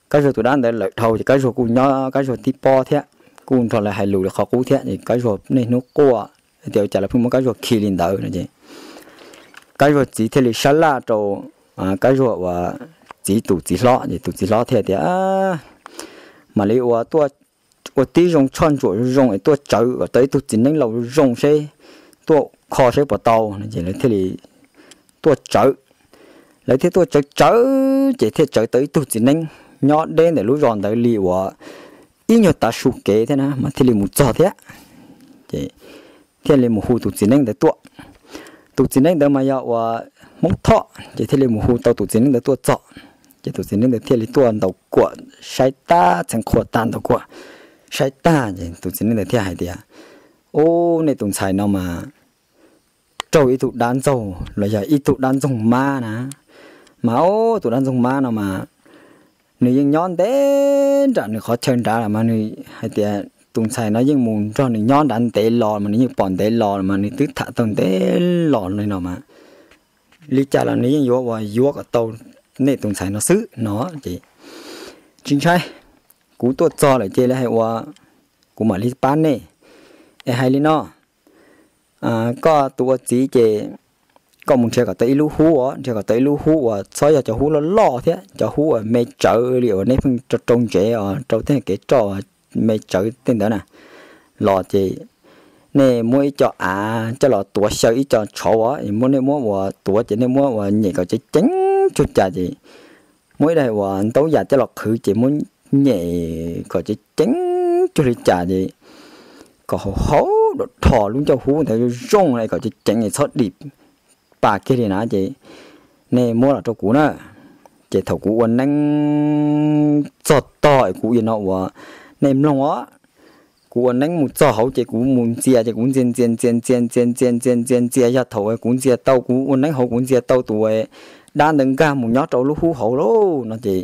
Kab Zuag tus dab ntawd lawm dhau ces Kab Zuag kuj nyob Kab Zuag tib pob thiab, kuj nrog lawv hais lus li qhov qub thiab. Ces Kab Zuag niaj hnub quaj tias ua cas lawv pheej muab Kab Zuag khi li ntawd no ces Kab Zuag txiv thiaj li sab laj rau Kab Zuag uas txiv tus txiv hlob, ces tus txiv hlob thiaj tias, Mam li ua, ua tib zoo tshoj ntsuam zoo zoo es tuaj tsawv kom tau ib tug txiv neeb laus zoo seb, tuaj kho seb puas tau no. Ces lawv thiaj li tuaj tsawv. Lawv thiaj tuaj tsawv tsawv ces thiaj tsawv tau ib tug txiv neeb nyob deb ntawm lub zos ntawd li uas ib nyuag tav su kev thiab na mas thiaj li mus txog thiab. Ces thiaj li mus hu tus txiv neeb ntawd tuaj. Tus txiv neeb ntawd mas yog uas Hmoob Thoj, ces thiaj li mus hu tau tus txiv neeb ntawd tuaj txog. Ces tus txiv neeb ntawd thiaj li tuaj ntaus kuam saib tag, txheev qhua tag ntaus kuam saib tag ces tus txiv neeb ntawd thiaj hais tias, Ub, nej tus ntxhais no mas raug ib tug dab ntxaug los yog ib tug dab ntxoog mab na. Mas ub, tus dab ntxoog mab no mas nws yeej nyob ntev nram nws qhov chaw nrad los mas nws hais tias tus ntxhais no yeej mus nrog nws nyob nrad ntev los mas nws yeej pom ntev los mas nws twb tham tau ntev los li no mas li cas los nws yeej yuav ua yuav kom tau nej tus ntxhais no xwb no. Ces tsis ntshai, kuv tuaj txog lawm ces lawv hais ua kuv mam li pab nej. Es hais li no, koj tus ua txiv ces koj mus nrhiav kom tau ib lub hub os, nrhiav kom tau ib lub hub uas txhob yog cov hub loj loj thiab, cov hub uas me tsawv li uas nej pheej rau rau ntsev os, rau tej kev roj me tsawv tej ntawd na. Los ces nej muab ib co av coj los tuav xyaw ib co tshauv os, muab nej muab ua tuav ces nej muab ua nyem kom ceev ceev cuag cas ces muab ib daim uas ntaub yam coj los qhwv ces muab nyem kom ceev ceev cuag li cas ces kom haum haum dam dhos lub ncauj hub ntawd zoo zoo kom ceev ceev es txhob dim pas kiag li na ces nej muab los rau kuv na. Ces thaum kuv ua neeb txog tog es kuv ua no uas nej mloog os, kuv ua neeb mus txog hauv ces kuv mus ntxias ces kuv ntxias ntxias ntxias ntxias ntxias ntxias ntxias ntxias ntxias, yog thaum kuv ntxias tau, kuv ua neeb hauv kuv ntxias tau tus dab ntawd nkag mus nyob rau lub hub hauv lauj no ces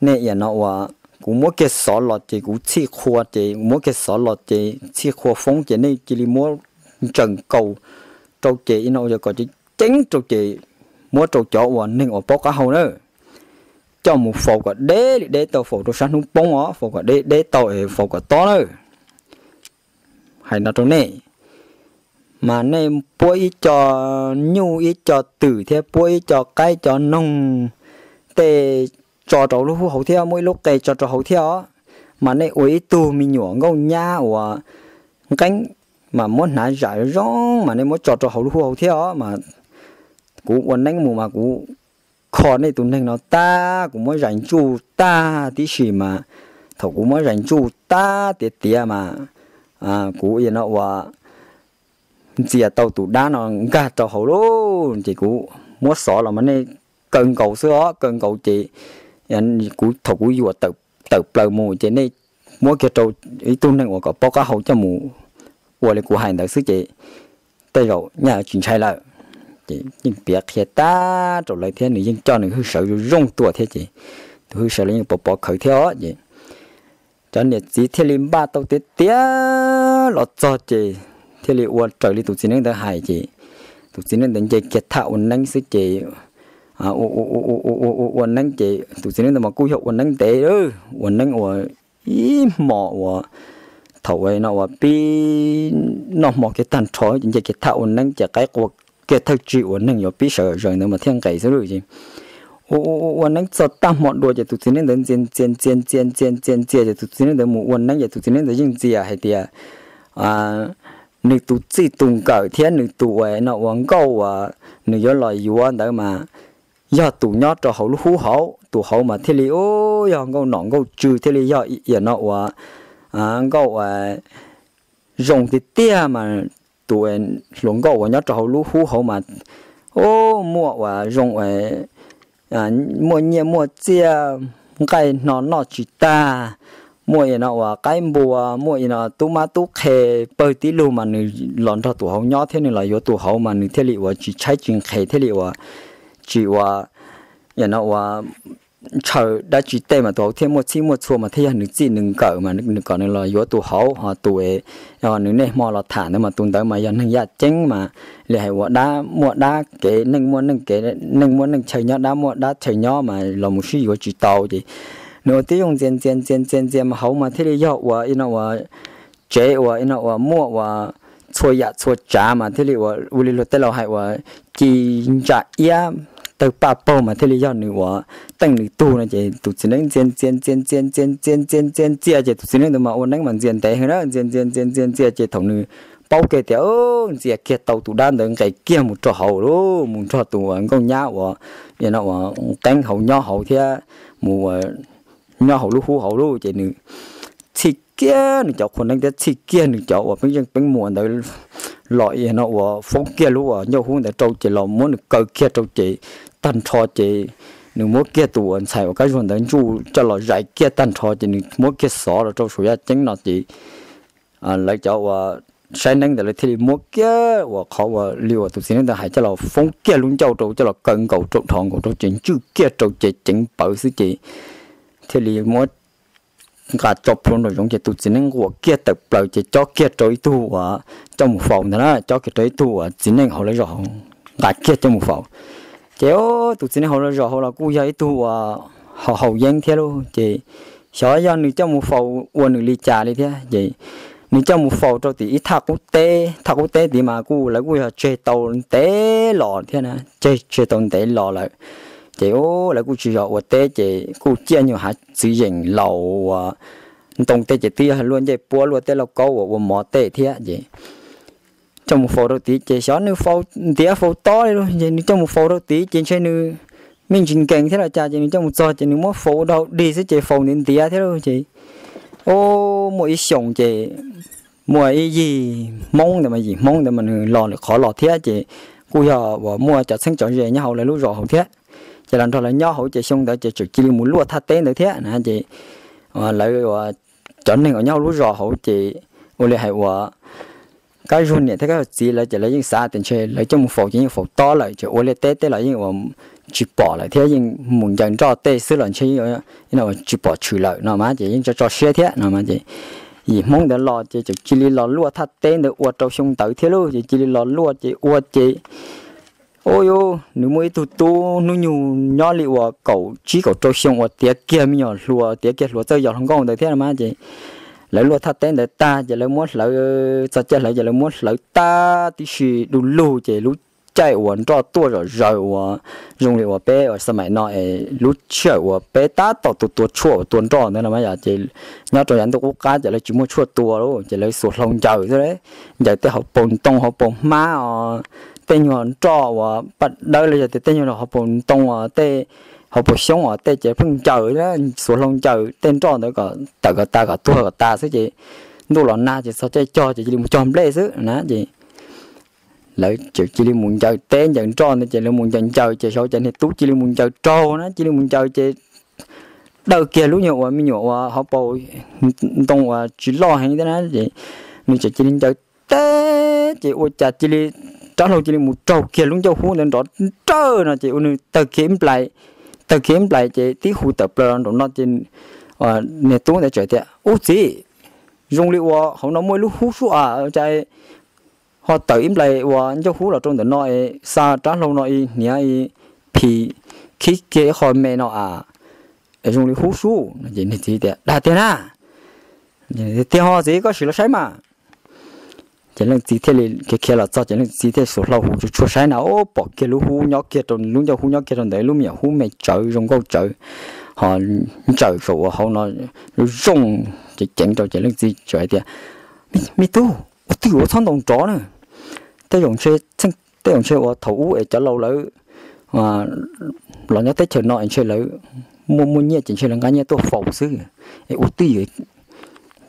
nej ua no uas kuv muab kiag xov los ces kuv txhij qhua ces kuv muab kiag xov los ces txhij qhua foob ces nej cia li muab ntsees kaus rau ces ib no ua kom ceev ceev rau ces muab rau cov uas neeg uas paub qab hau na coj mus faus kom deb li deb tau, faus rau sab hnub poob os, faus kom deb deb tau es faus kom tob na. Hais no rau nej, mas nej puab ib co nyuj ib co twm thiab puab ib co qaib co noog tej tso rau lub hub hauv thiab, muab ib lub qe tso rau hauv thiab os. Mas nej ua ib tug me nyuam nkauj nyab uas nqeeb, mas muab hnav zam zoo mas nej muab tso rau hauv lub hub hauv thiab os. Mas kuv ua neeb mus mas kuv kho nej tus neeg no tag, kuv muab zais ntsuj tag tib si mas, thaum kuv muab zais ntsuj tag tiav tiav mas kuv ua no ua ntxias tau tus dab no nkag rau hauv lub, ces kuv muab xov los mas nej kaw nkaus xwb os, kaw nkaus ces kuv thaum kuv yuam tawm plaws mus ces nej muab kiag rau ib tug neeg uas kom paub qab hau coj mus ua li kuv hais ntawd xwb ces tej zaum nyaj tsis ntshai lawm. Ces yeej piav qhia tag rau lawv thiab nws yeej coj nws hwj sawv zoo zoo tuaj thiab ces tus hwj sawv los yeej pov pov khawv thiab os. Ces cov niam txiv thiaj li npaj tau tiav tiav los txog ces thiaj li ua raws li tus txiv neeb ntawd hais ces tus txiv neeb ntawd nce kiag thaj ua neeb xwb ces ua neeb ces tus txiv neeb ntawd mas kuj yog ua neeb ntev, ua neeb ua ib hmo uas thaum no uas pib noj hmo kiag tag nrho ces nce kiag thaj ua neeb ces qaib qua kiag thawj tsig uas neeg yuav pib sawv zaws ntawd mas thiaj nqes xwb lawm ces ua ua ua neeb txog tag hmo dua ces tus txiv neeb ntawd ntxias ntxias ntxias ntxias ntxias ntxias ntxias ces tus txiv neeb ntawd mus ua neeb ces tus txiv neeb ntawd yeej ntxias hais tias nws tus txij tus nkawm thiab nws tus uas no ua nkauj uas nws yuav los yuav ntawd mas yog tus nyob rau hauv lub hub hauv, tus hauv mas thiaj li u yog nkauj nom nkauj tswv thiaj li yog ib yam no uas nkauj uas zoo tiag tiag mas tus hluas nkauj uas nyob rau hauv lub hub hauv mas u muaj uas zoo muaj nyiaj muaj txiaj, nqaij hno noj tsis tag, muaj ib no uas qaib npua, muaj ib no tub mab tub qhe pawg tib lug mas nws los nrog tus hauv nyob thiab nws los yuav tus hauv mas nws thiaj li uas tsis tshaib tsis nqhis thiaj li uas tsis uas ib no uas ntshaw dab tsi tej mas tus hauv thiaj muaj txhij muaj txhua mas thiaj yog nws txij nws nkawm mas nws kom nws los yuav tus hauv ho tus nws niaj hmo los tham ntawd mas tus ntawd mas yog neeg yaj ceeb mas li hais uas dab muaj dab kev neeg muaj neeg kev, neeg muaj neeg chaw nyob dab muaj dab chaw nyob mas los mus sib yuav tsis tau ces nws ua tib zoo ntxias ntxias ntxias ntxias ntxias mas hauv mas thiaj li yog uas ib no uas tsev uas ib no uas muaj uas txhua yam txhua tsav mas thiaj li uas ua li luag tej laus hais uas ci ntsa iab tawg paj paug mas thiaj li yog nws uas teej nws tug no ces tus txiv neeb ntxias ntxias ntxias ntxias ntxias ntxias ntxias ntxias ntxias ces tus txiv neeb ntawd mas ua neeb mas ntxias ntev heev na, ntxias ntxias ntxias ntxias ntxias ces thaum nws paub kiag tias ntxias kiag tau tus dab ntawd nqes kiag mus rau hauv lub, mus nrog tus uas nkauj nyab uas no uas qeeb hauv nyob hauv thiab mus uas nyob hauv lub hub hauv lub ces nws txhij kiag nws cov qhua neeb thiab txhij kiag nws cov uas peeb zeej peeb muas ntawd los ib no uas foob kiag lub uas ncauj hub ntawd rau ces los muab nws kaw kiag rau ces tag nrho ces nws muab kiag tus uas ntxhais uas kab zuag ntawd ntsuj coj los zais kiag tag nrho ces nws muab kiag xov los rau saum yaj ceeb no ces lawv cov uas saib neeb ntawd lawv thiaj li muab kiag uas qhov uas li uas tus txiv neeb ntawd hais coj los foob kiag lub ncauj rau coj los kaw nkaus rau dhos nkaus rau ces ntswj kiag rau ces ceev pawv xwb ces thiaj li muab nqa tso plhuav nraum zoov ces tus txiv neeb nquam kiag tawm plaws ces cob kiag rau ib tug uas coj mus faus ntawd na, cob kiag rau ib tug uas txiv neej hauv lawv zos hauv nqa kiag coj mus faus. Ces tus txiv neej hauv lawv zos hauv los kuj yog ib tug uas haus haus yeeb thiab lauj ces xyov yog nws coj mus faus ua nws li cas li thiab ces nws coj mus faus rau tim ib thaj qub teb, thaj qub teb tid mas kuj lawv kuj yog tseg tau ntev los thiab na, tseg tseg tau ntev los lawm. Ces lawv kuj tsis yog ua teb ces kuj ciaj nyuag hav txiv yeem laus uas ntoo tej ces twb yog luaj ncej puab luaj tej lauj kaub uas ua mov tej thiab ces coj mus faus rau tid ces xyov nws faus ntiav faus tob li lauj ces nws coj mus faus rau tid ces ntshe nws me ntsis nkees thiab los cas ces nws coj mus txog ces nws muab faus ua dog dig xwb ces faus ntiav ntiav thiab lauj ces muaj ib xyoos ces muaj ib yim Hmoob ntawd mas yim Hmoob ntawd mas nws los lwm qhov los thiab ces kuj yog uas muaj cov txheeb cov ze nyob hauv lawv lub zos hauv thiab. Ces los nrog lawv nyob hauv ces xyoo ntawd ces tseem cia li mus luaj thaj teb ntawd thiab na ces lawv cov neeg uas nyob hauv lub zos hauv ces ua li hais uas Kab Zuag niam thiab Kab Zuag txiv lawv ces lawv yeej xav tias ntshe lawv coj mus faus ces yeej faus tob lawm ces ua liaj teb tej los yeej ua tsis pom lawm thiab yeej mus ncaws nroj tej xwb los ntshe tsis pom tshwm lawm no mas ces yeej tso tso siab thiab no mas ces yim Hmoob ntawd los ces tseem cia li los luaj thaj teb ntawd ua rau xyoo ntawd thiab lauj ces cia li los luaj ces ua ces ua yuj nws muaj ib tug tub hnub nyoog nyob li uas kaum tsib kaum rau xyoo uas tiav kiag me nyuam hluas tiav kiag hluas txawj yos hluas nkauj ntawd thiab no mas ces Lawv luaj thaj teb ntawd tag ces lawv muab hlawv, txog caij hlawv ces lawv muab hlawv tag tib si du lug ces lub caij uas nroj tuaj zom zaws uas zoo li uas peb uas xab maim no es lub sij hawm uas peb tab tom tua tua tshuaj uas tua nroj ntawd no mas yog ces nyob rau yav ntuj qub qab ces lawv tsis muaj tshuaj tua lawm ces lawv xuas hlau ncaws xwb, ncaws tej hauv paus ntoo hauv paus hmab os, tej nyuag nroj uas paj dawb los yog tias tej nyuag hauv paus ntoo os, tej hauv paus xyoob os, tej ces pheej ncaws, xuas hlau ncaws tej nroj ntawd kom tawm kom tas kom tuag kom tas xwb ces ntuj los nag ces txog caij cog ces cia li mus cog nplej xwb na ces lawv cia li mus ncaws teb ncaws nroj ntawd ces lawv mus ncaws ncaws ces xyov cas niag tub cia li mus ncaws raug na, cia li mus ncaws ces daws kiag lub nyuag uas me nyuam uas hauv paus ntoo uas tsis loj heev thiab na ces nws tseem cia li ncaws teb ces ua cas cia li rab hlau cia li mus raug kiag lub ncauj hub ntawd nrov nrawj no ces ua nws tawg kiag ib nplais, tawg kiag ib nplais ces tib hu tawm plaws los nraum no ces niag tub ntawd txawm tias, Ub txiv, zoo li uas hauv no muaj ib lub hub sub a, cas ho tawm ib nplais uas ncauj hub los rau ntawm no es xa rab hlau no i hniav i phim khib kiag ib qho me no a, es zoo li hub sub. Niag txiv tias, Dag tiag na? Tiag ho txiv, koj sim los saib mas. Ces leej txiv thiaj li khiav khiav los txog ces leej txiv thiaj xuas hlau hu tsuag tsuag saib na, o, pom kiag lub hub nyob kiag rau, lub ncauj hub nyob kiag rau ntawd, lub me nyuam hub me tsawv zoo nkauj tsawv, ho ntsawm saum uas hauv no zoo ceev ceev rau ces leej txiv txawm hais tias, Me tub, ua twj ywm ua txhob ntaus nrov na. Tej zaum ntshe, tej zaum ntshe uas thaum ub es cov laus lawv los nyob teb chaws no es ntshe lawv muaj muaj nyiaj ces ntshe lawv nqa nyiaj tuaj faus xwb. Es ua twj ywm,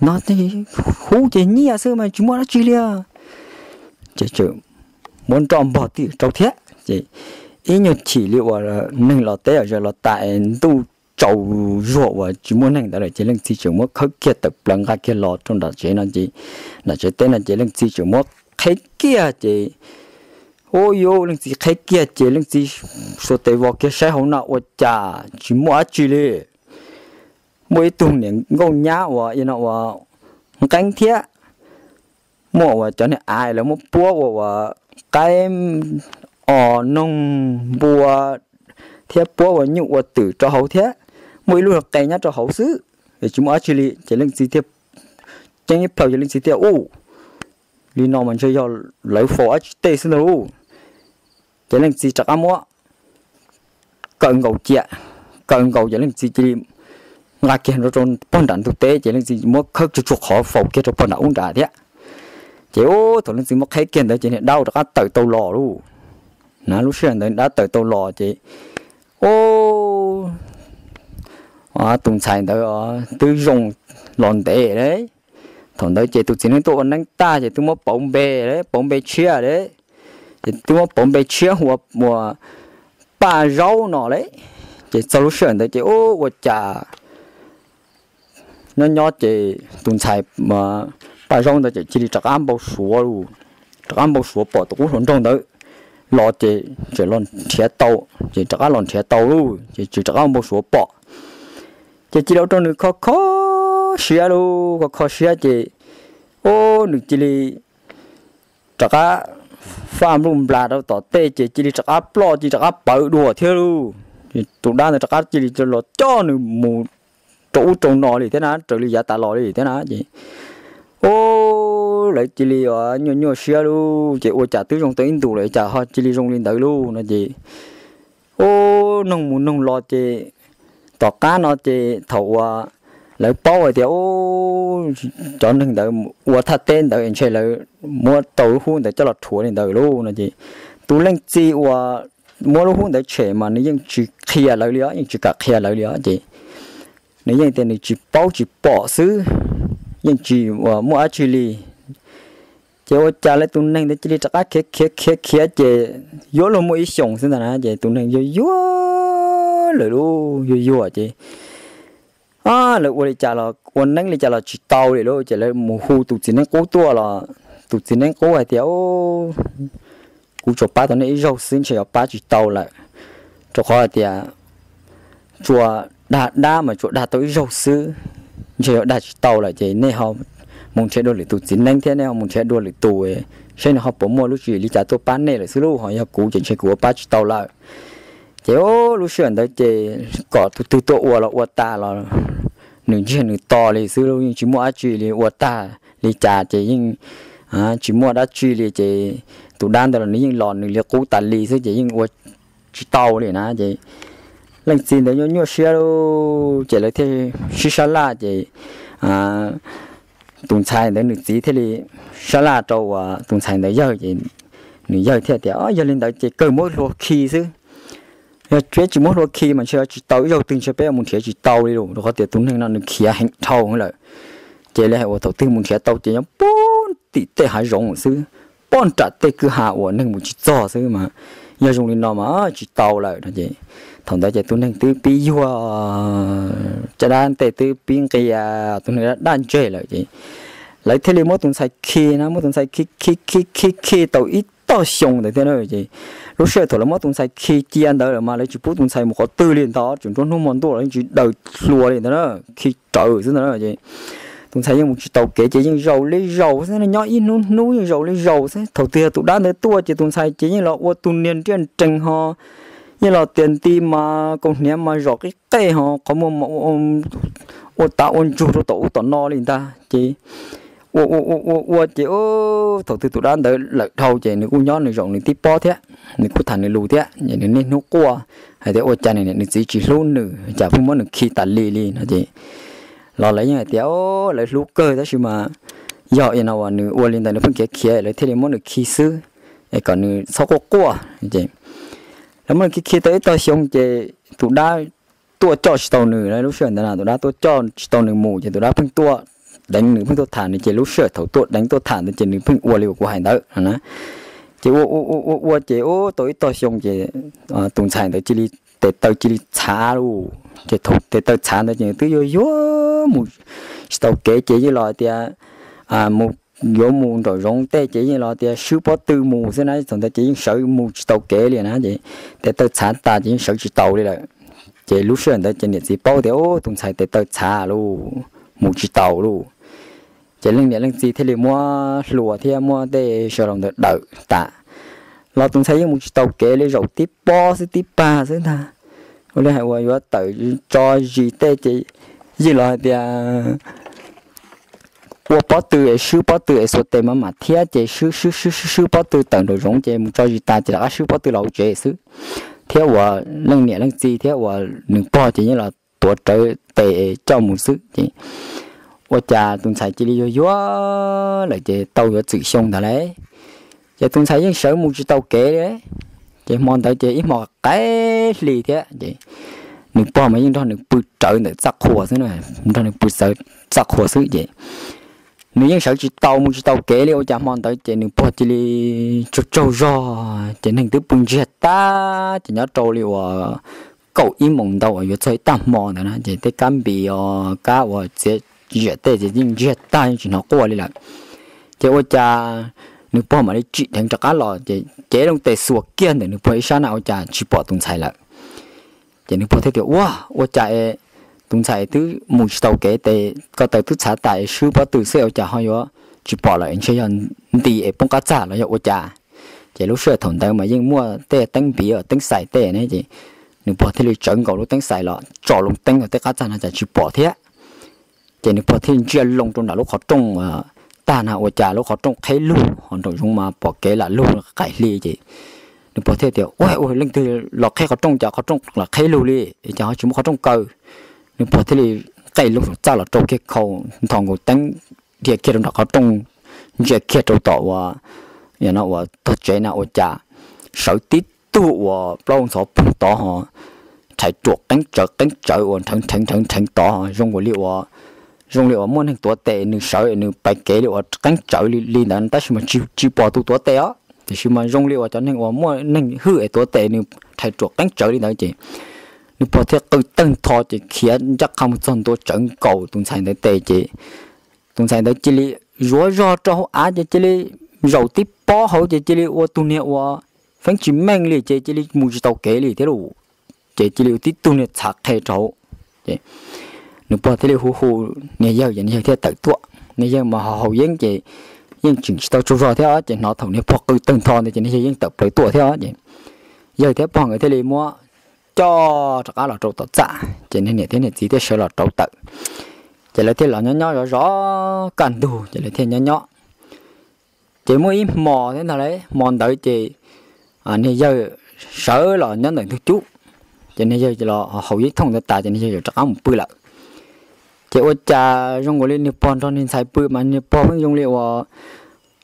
no hub ces nyiaj xwb mas tsis muaj dab tsi li. Ces txawm muab nroj npog twj ywm rau thiab ces ib nyuag chim li uas neeg los teb os, zaws los tas es ntuj tsaus zuag uas tsis muaj neeg ntawd lawm ces leej txiv txawm muab khawb kiag tawm plaws nqa kiag los rau nram tsev no ces, nram tsev teb no ces leej txiv txawm muab qheb kiag ces, u, yuav leej txiv qheb kiag ces leej txiv xuas tes vos kiag saib hauv no ua cas tsis muaj dab tsi li. Muaj ib tug niam nkauj nyab uas no uas nqeeb thiab, muaj uas cov niag av lawv muab puab ua uas qaib os, noog, npua thiab puab ua nyuj ua twm rau hauv thiab, muaj ib lub qe nyob rau hauv xwb, tsis muaj dab tsi li. Ces leej txiv thiaj ceeb ib plhaw ces leej txiv thiaj, U, li no mas ntshe yog lawv faus dab tsi tej xwb ntag lauj. Ces leej txiv rov qab muab kaw nkaus cia, kaw nkaus ces leej txiv cia li nqa kiag rau pog nram ntug teb ces leej txiv muab khawb tsuag tsuag qhov faus kiag rau pog nram ub nrad thiab. Ces thaum leej txiv muab qheb kiag ntawd ces niag dab rov qab tawm tau los lauj. Na lub sij hawm ntawd dab tawm tau los ces, u, tus ntxhais ntawd twb zoo los ntev lawm. Thaum ntawd ces tus txiv neeb tuaj ua neeb tag ces twb muab pauv npe lawm, pauv npe tshiab lawm, ces twb muab pauv npe tshiab hu ua Paj Zaub no lawm. Ces txog lub sij hawm ntawd ces, u, ua cas nyob nyob ces tus ntxhais Paj Zaub ntawd ces cia li rov qab npau suav lauj, rov qab npau suav pom tus qub hluas nraug ntawd los ces tseem los nrhiav tau, ces rov qab los nrhiav tau lauj, ces tseem rov qab npau suav pom. Ces cia li ua rau nws kho kho siab lauj, kho kho siab ces, u, nws cia li rov qab faj npluj nplas rau tom tej ces cia li rov qab ploj cia li rov qab pawv dua thiab lauj. Tus dab ntawd rov qab cia li los coj nws mus rau ub rau no li thiab na, raws li yav tas los li thiab na ces, u, lawv cia li nyuaj nyuaj siab lauj, ces ua cas twb zoo tau ib ntus lawm cas ho cia li zoo li ntawd lauj no ces, u, noog mus noog los ces tom qab no ces thaum uas lawv paub hais tias, u, cov neeg ntawd ua thaj teb ntawd ntshe lawv muab tau lub hub ntawd coj los rhuav li ntawd lauj no ces tus leej txiv uas muab lub hub ntawd tshem mas nws yeej tsis qhia lawv li os, yeej tsis kam qhia lawv li os ces nws yeej tias nws tsis paub tsis pom xwb, yeej tsis muaj dab tsi li. Ces ua cas lawv tus neeg ntawd cia li rov qab khiav khiav khiav khiav ces yuav luag muaj ib xyoos xwb ntag na ces tus neeg yuag yuag lawm lauj, yuag yuag ces lawv ua li cas los ua neeb li cas los tsis tau li lauj, ces lawv mus hu tus txiv neeb qub tuaj los tus txiv neeb qub hais tias, u, kuv tsuas pab tau nej ib zaug xwb ntshe yuav pab tsis tau lawm, rau qhov hais tias tsuas dag dab mas tsuas dag tau ib zaug xwb, ntshe yuav dag tsis tau lawm ces nej ho mus nrhiav dua lwm tus txiv neeb thiab nej ho mus nrhiav dua lwm tus saib nws ho puas muaj lub tswv yim li cas tuaj pab nej lawm xwb lauj, ho yog kuv ces ntshe kuv yuav pab tsis tau lawm. Ces lub sij hawm ntawd ces kom tus twg tuaj ua los ua tas los nws ntsiag nws to li xwb, yeej tsis muaj dab tsi li, ua tag li cas ces yeej tsis muaj dab tsi li ces tus dab ntawd los nws yeej los nws li qub tas li xwb ces yeej ua tsis tau li na ces leej txiv ntawd nyuaj nyuaj siab lawm ces lawv thiaj sib sab laj ces tus ntxhais ntawd nws txiv thiaj li sab laj rau uas tus ntxhais ntawd yawg ces nws yawg thiaj tias, Yog li ntawd ces kawg muab hlua khi xwb. Yog peb tsis muab hlua khi mas ntshe tsis tau, ib zaug twg ntshe peb mus nrhiav tsis tau li lawm, rau qhov tias tus neeg no nws khiav heev dhau lawm. Ces li hais uas thaum twg mus nrhiav tau ces nyob puag tim tej hav zoov xwb, puag nram tej kwj ha uas neeg mus tsis txog xwb mas yog zoo li no mas tsis tau lawm no ces thaum ntawd ces tus neeg twb pib yuag, caj dab ntej twb pib nqia, tus neeg daj ntseg lawm ces lawv thiaj li muab tus ntxhais khi na, muab tus ntxhais khi khi khi khi khi tau ib tog xyoo ntawd thiab na ces lub sij hawm thaum lawv muab tus ntxhais khi cia ntawd lawm mas lawv tsis pub tus ntxhais mus qhov twg li ntag, tseem nruab hnub hmo ntuj los yeej tsis daws hlua li ntag na, khi rawv xwb ntag na ces tus ntxhais yeej mus tsis tau kev ces yeej zaum li zaum xwb, nyob ib hnub hnub yeej zaum li zaum xwb. Thaum twg tus dab ntawd tuaj ces tus ntxhais ces yeej los ua tus niag nriaj nrees ho yeej los tias nti mas kaus hniav mas zom qib qej ho qhov muag ua tav ua ntsug rau tom ub tom no li ntag ces ua ua ua ua ua ces thaum twg tus dab ntawd lawm dhau ces nws kuj nyob nws zaum nws tib pob thiab, nws kuj tham nws lus thiab, nws niaj hnub quaj hais tias ua cas nws niam nws txiv tsis hlub nws, cas pheej muab nws khi tas li li no ces los lawv yeej hais tias lawv hlub kawg tab sis mas yog no uas nws ua li ntawd nws pheej khiav khiav lawv thiaj li muab nws khi xwb es kom nws txhob quaj quaj es lawv muab nws khi khi tau ib tog xyoo ces tus dab tuaj coj tsis tau nws, lub sij hawm ntawd tus dab tuaj coj tsis tau nws mus ces tus dab pheej tuaj deev nws, pheej tuaj tham nws ces lub sij hawm thaum tuaj deev tuaj tham ntawd ces nws pheej ua li uas kuv hais ntawd na. Ces ua ua ua ua ces tau ib tog xyoo ces tus ntxhais ntawd cia li tes taw cia li txhav lauj. Ces thaum tes taw txhav ntawd ces nws twb yuag yuag mus tsis tau kev ces yeej los tias mus, yuav mus nraum zoov tej ces yeej los tias swb pob tw mus xwb na, thaum ntawd ces yeej sawv mus tsis tau kev li na ces tes taw txhav tas ces yeej sawv tsis tau li lawm. Ces lub sij hawm ntawd ces niam txiv paub tias tus ntxhais tes taw txhav lauj, mus tsis tau lauj. Ces leej niam leej txiv thiaj li muab hlua thiab muab tej saw laus ntawd dawm tas los tus ntxhais yeej mus tsis tau kev li, zaum tib pob xwb tib pag xwb ntag. Ua li hais uas yuav tawm tso zis tej ces yeej los hais tias ua pob tw es swb pob tw es xuas tes mas mam thiab ces swb swb swb swb swb pob tw tawm nraum zoov ces mus tso zis tas ces rov qab swb pob tw los hauv tsev xwb. Thiab uas leej niam leej txiv thiab uas nws pog ces yeej los tuav rawv tes coj mus xwb ces ua cas tus ntxhais cia li yuag yuag lawm ces tau yuav txwm xyoo ntawd lauj. Ces tus ntxhais yeej sawv mus tsis tau kev li. Ces hmo ntawd ces ib hmo qaib hli thiab ces nws pog mas yeej nrog nws pw rawv ntawm txaj qhua xwb na, nrog nws pw txaj qhua xwb ces nws yeej sawv tsis tau mus tsis tau kev li. Ua cas hmo ntawd ces nws pog cia li tsaug tsaug zog ces neeg twb pw ntsiag tag ces nyob rau li uas kaum ib moos ntau uas yuav txog ib tag hmo ntawd na ces tej kab npis os kab uas txiav ziam tej ces yeej ntsiag tag yeej tsis hnov quaj li lawm. Ces ua cas nws pog mam li tsim dheev rov qab los ces cev loo tes xuas kiag ntawm nws pog ib sab na ua cas tsis pom tus ntxhais lawm. Ces nws pog thiaj tias ua, ua cas es tus ntxhais twb mus tsis tau kev tes ko taw twb txhav tas es swb pob tw xwb ua cas ho yuav tsis pom lawm, ntshe yog nti es poob qab txaj los yog ua cas. Ces lub sij hawm thaum ntawd mas yeej muaj tej teeb npiv teeb xais tej ne ces nws pog thiaj li tsawv nkaus lub teeb xais los tso loo teeb tej qab txaj no cas tsis pom thiab. Ces nws pog thiaj ntsia loo rau nram lub qhov rooj tag na ua cas lub qhov rooj qhib lug ho nraum zoov mas pom kev lam lug qaim hli ces nws pog thiaj tias ua, ua leej twg los qhib qhov rooj cas qhov rooj lam qhib lug li es cas ho tsis muaj qhov rooj kaw. Nws pog thiaj li qij loo saum txaj los rau kiag khau nthos nkaus teeb dhia kiag rau nram qhov rooj ntsia kiag rau tom uas, no uas tog tsev na ua cas sawv tib tug uas plaub ntxhov poog tod ho rhais ruam qeeb tsawv qeeb tsawv uas nrheev nrheev nrheev nrheev tod zoo li uas, zoo li uas muaj neeg tuav tes nws sawv nws pais kev li uas qeeb tsawv li ntawd tab sis mas tsis pom tus tuav tes os tiam sis mas zoo li uas cov neeg uas muaj neeg hwj es tuav tes nws rhais ruam qeeb tsawv li ntawd ces nws pog thiaj qw tawg ntho ces khiav ncaj qha mus txog ntua tsawv nkaus tus ntxhais ntawd tes ces tus ntxhais ntawd cia li zuav zog rau hauv av ces cia li zaum tib pob hauv ces cia li ua tus niag uas feeb tsis meej li ces cia li mus tsis tau kev li thiab lauj. Ces cia li ua tib tug niag txhav qhe rau hauv. Ces nws pog thiaj li hu hu niag yawg ces niag yawg thiaj tawm tuaj. Niag yawg mas haus yeeb ces yeej tseem tsis tau tsaug zog thiab ces hnov thaum niag pog qw tawg ntho ntawd ces niag yawg yeej tawm plaws tuaj thiab ces yawg thiab pog nkawd thiaj li muab coj rov qab los rau tom txaj ces niag niam thiab niag txiv thiaj sawv los rauv taws. Ces lawv thiaj los nyob nyob zov zov kaj ntug ces lawv thiaj nyob nyob. Ces muaj ib hmo thiab ntag lauj, hmo ntawd ces niag yawg sawv los nyob ntawm ntug cub, ces niag yawg los haus ib thooj ntawd tas ces niag yawg yuav rov qab mus pw lawm. Ces ua cas zoo nkaus li niag pog nrog niag ntxhais pw mas niag pog pheej zoo li uas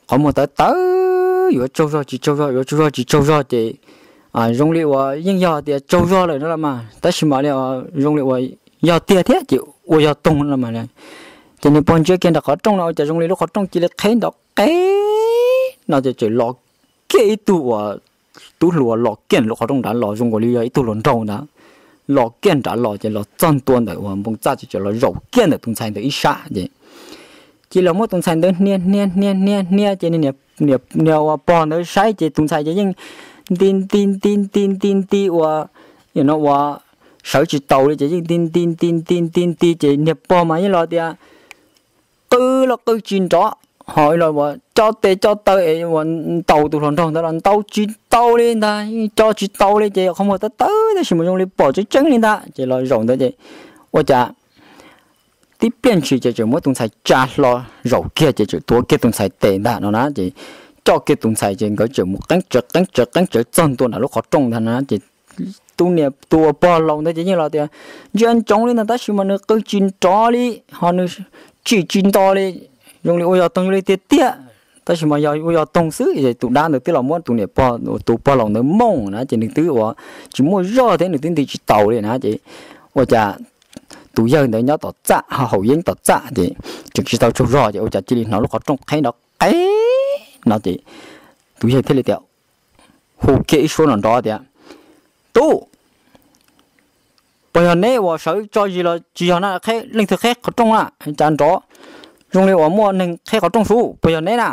qhov muag tawv tawv yuav tsaug zog tsis tsaug zog yuav tsaug zog tsis tsaug zog ces zoo li uas yeej yog tias tsaug zog lawm no los mas tab sis mas li zoo li uas yog tiag thiab ces ua yog toog no mas. Ces niag pog ntsia kiag nram qhov rooj no ua cas zoo li lub qhov rooj cia li qheb nrov qeb no ces txawm los kiag ib tug uas tub hluas los kiag lub qhov rooj nrad los zoo nkaus li yog ib tug hluas nraug ntag, los kiag nrad los ces los txog ntua ntawm uas npoo txaj ces txawm los zaum kiag ntawm tus ntxhais ntawd ib sab ces cia li los muab tus ntxhais ntawd hnia hnia hnia hnia hnia ces niag uas pog ntawd saib ces tus ntxhais ces yeej nti nti nti nti nti nti uas, no uas sawv tsis taus li ces yeej nti nti nti nti nti nti ces niag pog mas yeej los tias qw los qw tsis nrov, ho los uas coj tes coj taw es uas ntaus tus hluas nraug ntawd los ntaus tsis tau li ntag, yeej coj tsis tau li ces qhov muag tawv tawv tab sis mas zoo li pom tseeb tseeb li ntag ces los zaum ntawd ces ua cas tib pliag ntshis ces txawm muab tus ntxhais tsa hlo zaum kiag ces txawm tuav kiag tus ntxhais tes ntag no na ces coj kiag tus ntxhais ces nkawd txawm mus qeeb tsawv qeeb tsawv qeeb tsawv txog ntua nram lub qhov rooj ntag na ces tus niam tus uas pog laus ntawd ces yeej los tias ntsia ntsoov li ntag tab sis mas nws qw tsis nrov li ho nws tsim tsis nto li, zoo li ua yog toog li tiag tiag, tab sis mas yog ua yog toog xwb es tus dab ntawd twb los muab tus niam pog tus pog laus ntawd mooj na ces nws twb uas tsis muaj zog thiab nws twb nti tsis taus li na ces ua cas tus yawg ntawd nyob tom txaj ho haus yeeb tom txaj ces tseem tsis tau tsaug zog ces ua cas cia li hnov lub qhov rooj qheb nrov qeb no ces tus yawg thiaj li tias, hu kiag ib suab nrov nrov tias, Tub, puas yog neb uas sawv tso zis los tsis yog na, leej twg qheb qhov rooj na, cas nrov zoo li uas muaj neeg qheb qhov rooj sub, puas yog neb na?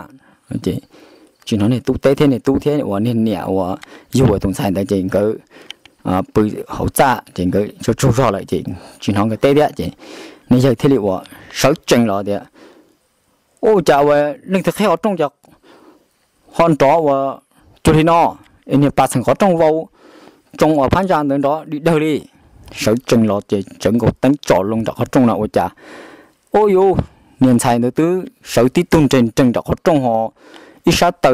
Tsis hnov niag tub teb thiab, niag tub thiab uas niag niam uas yug tus ntxhais ntawd ces nkawd pw hauv txaj ces nkawd tsaug tsaug zog lawm ces tsis hnov nkawd teb thiab ces niag yawg thiaj li uas sawv tsees los tias, Ua cas uas leej twg qheb qhov rooj ces ho nrov uas cuag li no, es niag pas txheem qhov rooj vau tsoo uas phab ntsa ntawd nrov di dawg li. Sawv tsees los ces tsawv nkaus teeb tsom loo nram qhov rooj no ua cas, ua yus, niag ntxhais ntawd twb sawv tib tug nreeg nreeg nram qhov rooj ho ib sab taw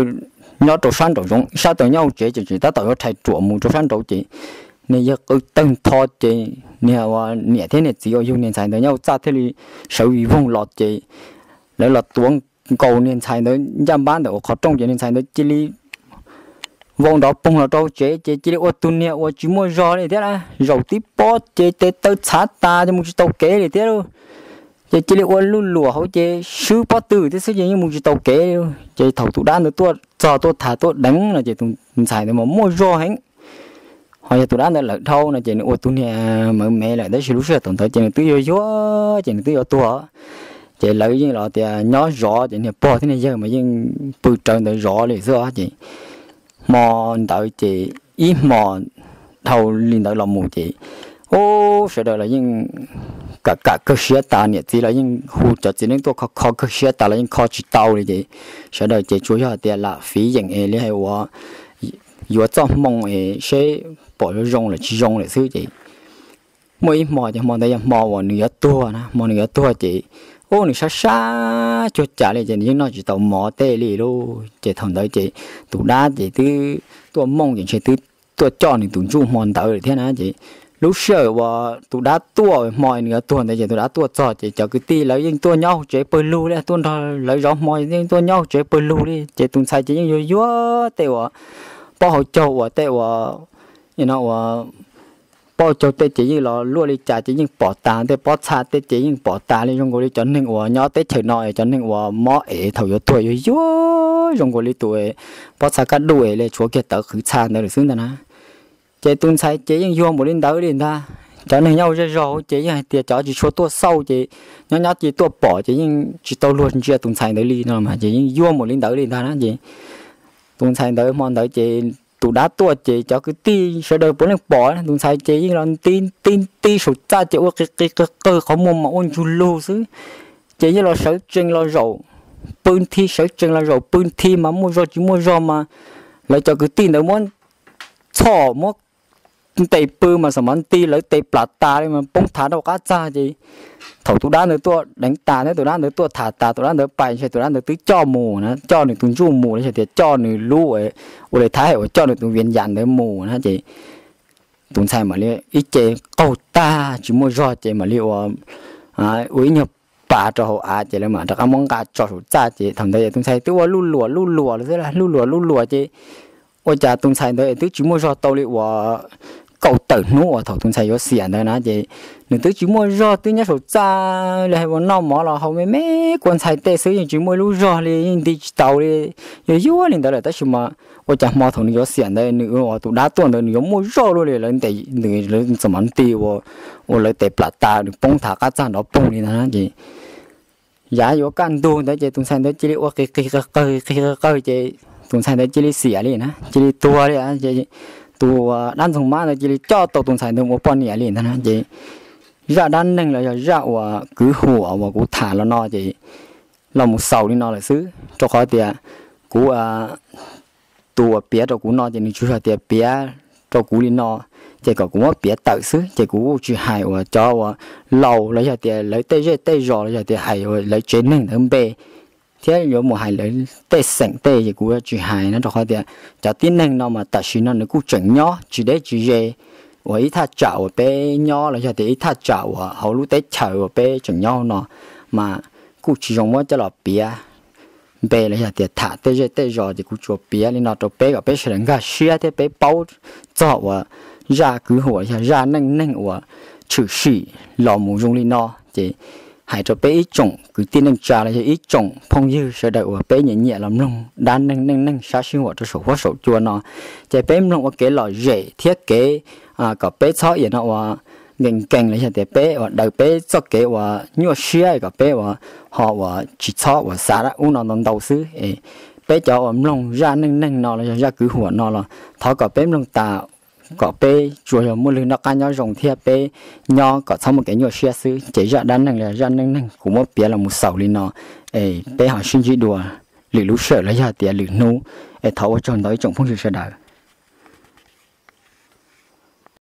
nyob rau sab nraum zoov, ib sab taw nyob hauv tsev ces tseem tab tom yuav rhais ruam mus rau sab nraud ces niag yawg qw tawg ntho ces niag ua niam thiab niag txiv uas yug niag ntxhais ntawd nyob hauv txaj thiaj li sawv vij voog los ces lawv los tuav nkaus niag ntxhais ntawd ncaj npab ntawm uas qhov rooj ces niag ntxhais ntawd cia li vau nrov poog los rau tsev ces cia li ua tus niag uas tsis muaj zog li thiab lauj, zaum tib pob ces tes taw txhav tas ces mus tsis tau kev li thiab lauj. Ces cia li ua luj luam hauv ces swb pob tw thiab xwb ces yeej mus tsis tau kev li. Ces thaum tus dab ntawd tuaj txog tuaj tham tuaj deev no ces tus ntxhais ntawd mas muaj zog heev. Ho yog tus dab ntawd lawm dhau no ces nws ua tus niag mawv mev lawm tab sis lub sij hawm thaum ntawd ces nws twb yuag yuag ces nws twb yuav tuag. Ces lawv yeej los tias nyob zov ces niag pog thiab niag yawg mas yeej pw rawv ntawd zov li xwb os. Ces hmo ntawd ces ib hmo dhau li ntawd los mus ces ub sawv daws los yeej kam kam kawg siab tas, niam txiv los yeej hu cov txiv neej tuaj kho kho kawg siab tas los yeej kho tsis tau li ces sawv daws ces tsuas yog hais tias lam fiv yeem es li hais uas yuav txoj hmoo es seb pom zoo zoo lawm tsis zoo lawm xwb ces muaj ib hmo ces hmo ntawd yog hmo uas nws yuav tuag na, hmo nws yuav tuag ces ub nws sab sab cuag cas li ces nws yeej noj tsis tau mov tej li lauj. Ces thaum ntawd ces tus dab ces twb tuaj mooj ces ntshe twb tuaj coj nws tus ntsuj hmo ntawd lawm thiab na ces lub sij hawm uas tus dab tuaj hmo nws yuav tuag ntawd ces tus dab tuaj txog ces cov kwv tij lawv yeej tuaj nyob hauv tsev pawg lug li, tuaj nrog lawv zov hmo yeej tuaj nyob hauv tsev pawg lug li ces tus ntxhais ces yeej yuag yuag tej uas pob hauv caug uas tej uas no uas pob hauv caug tej ces yeej los luaj li cas ces yeej pom tas, tej pob txha tej ces yeej pom tas li, zoo nkaus li cov neeg uas nyob teb chaws no es cov neeg uas mob es thaum yuav tuag yuag yuag zoo nkaus li tus pob txha kaj duj es li tshuav kiag tawv qhwv txha ntawd lawm xwb ntag na. Ces tus ntxhais ces yeej yuag npaum li ntawd li ntag. Cov neeg nyob hauv zej zog hauv ces yeej hais tias cov tsis tshua tuaj xauj ces nyob nyob ces tuaj pom ces yeej tsis tau luag ntsia tus ntxhais ntawd li no mas ces yeej yuag npaum li ntawd li ntag na ces tus ntxhais ntawd hmo ntawd ces tus dab tuaj ces cov kwv tij sawv daws puav leej pom tus ntxhais ces yeej los nti nti nti saum txaj ces ua qis qis qawg qawg qhov muag mas ua ntsug lug xwb. Ces yeej los sawv tsees los zaum pw nthi, sawv tsees los zaum pw nthi mas muaj zog tsis muaj zog mas lawv cov kwv tij ntawd muab txhom muab ntes pw mas xam mov nti lawv tes plam tas li mas poob thav rau qab txag ces thaum tus dab ntawd tuaj deev tas thiab tus dab ntawd tuaj tham tas tus dab ntawd pais ntshe tus dab ntawd twb coj mus na, coj nws tus ntsuj mus los yog tias coj nws lub ua li thab hem uas coj nws tus vias yas ntawd mus na ces tus ntxhais mam li ib ce qaug tag tsis muaj zog ces mam li ua ua ib nyuag pas rau hauv av ces lawv mam rov qab muab nqa tso saum txaj ces thaum ntawd tus ntxhais twb ua luj luam luj luam los xwb, luj luam luj luam ces ua cas tus ntxhais ntawd twb tsis muaj zog tau li uas kaum tawm hnub uas thaum tus ntxhais yuav xiam ntawd na ces nws twb tsis muaj zog, twb nyob saum txaj li hais uas noj mov los haus me me kua ntxhais tej xwb, yeej tsis muaj ib lub zog li, yeej nti tsis tau li, yuag yuag li ntawd lawm tab sis mas ua cas hmo thaum nws yuav xiam ntawd nws ua tus dab tuaj ntawd nws yuav muaj zog luaj li, lawv ntes nws lawv txom mov nti ua ua lawv tes plam tas nws poob thav qab txag nrov poog li ntag na ces yav yuav kaj ntug ntawd ces tus ntxhais ntawd cia li ua qis qis qawg qis qawg qawg ces tus ntxhais ntawd cia li xiam li na, cia li tuag li ces tus dab ntxoog mab ntawd cia li coj tau tus ntxhais ntawd ua poj niam li ntag na ces zaj dab neeg los yog zaj uas kwv huam uas kuv tham los no ces los mus xaus li no lawm xwb, rau qhov tias kuv tus uas piav rau kuv no ces nws tsuas yog tias piav rau kuv li no ces kom kuv muab piav tawm xwb ces kuv kuj tsis hais uas cov uas laus los yog tias lawv tej zej tej zos los yog tias hais lawv tsev neeg ntawd npe thiab yuav mus hais lawv tej xeem tej ces kuv tsis hais no rau qhov tias cov tib neeg no mas tam sim no nws kuj tseem nyob tsis deb tsis ze uas ib thaj tsam uas peb nyob los yog tias ib thaj tsam uas hauv lub teb chaws uas peb tseem nyob no mas kuj tsis zoo muab coj los piav npe los yog tias tham tej zej tej zos ces kuv tsuas piav li no rau peb kom peb sawv daws nkag siab thiab peb paub txog uas zaj kwv huam los yog zaj neej neeg uas tshwm sim los mus zoo li no ces hais rau peb ib tsoom kwv tij neej tsa los yog ib tsoom phooj ywg sawv daws uas peb nyiam nyiam los mloog dab neeg neej neeg sab sij huam rau saum huab saum cua no ces peb mloog ua kev lom zem thiab kev kom peb txhob iam no uas nkees nkees los yog tias peb uas daws peb txoj kev uas nyuaj siab kom peb uas ho uas tsis txhob uas xav ub no ntau ntau xwb. Peb cov uas mloog zaj neej neeg no los yog zaj kwv huam no los thov kom peb mloog tas kom peb tsuas yog muaj lwg noj qab nyob zoo thiab peb nyob kom txhob muaj kev nyuaj siab xwb ces zaj dab neeg los yog zaj neej neeg kuv muab piav los mus xaus li no es peb ho sib ntsib dua lwm lub sij hawm los yog tias lwm hnub es thov ua tsaug ntau ib tsoom phooj ywg sawv daws.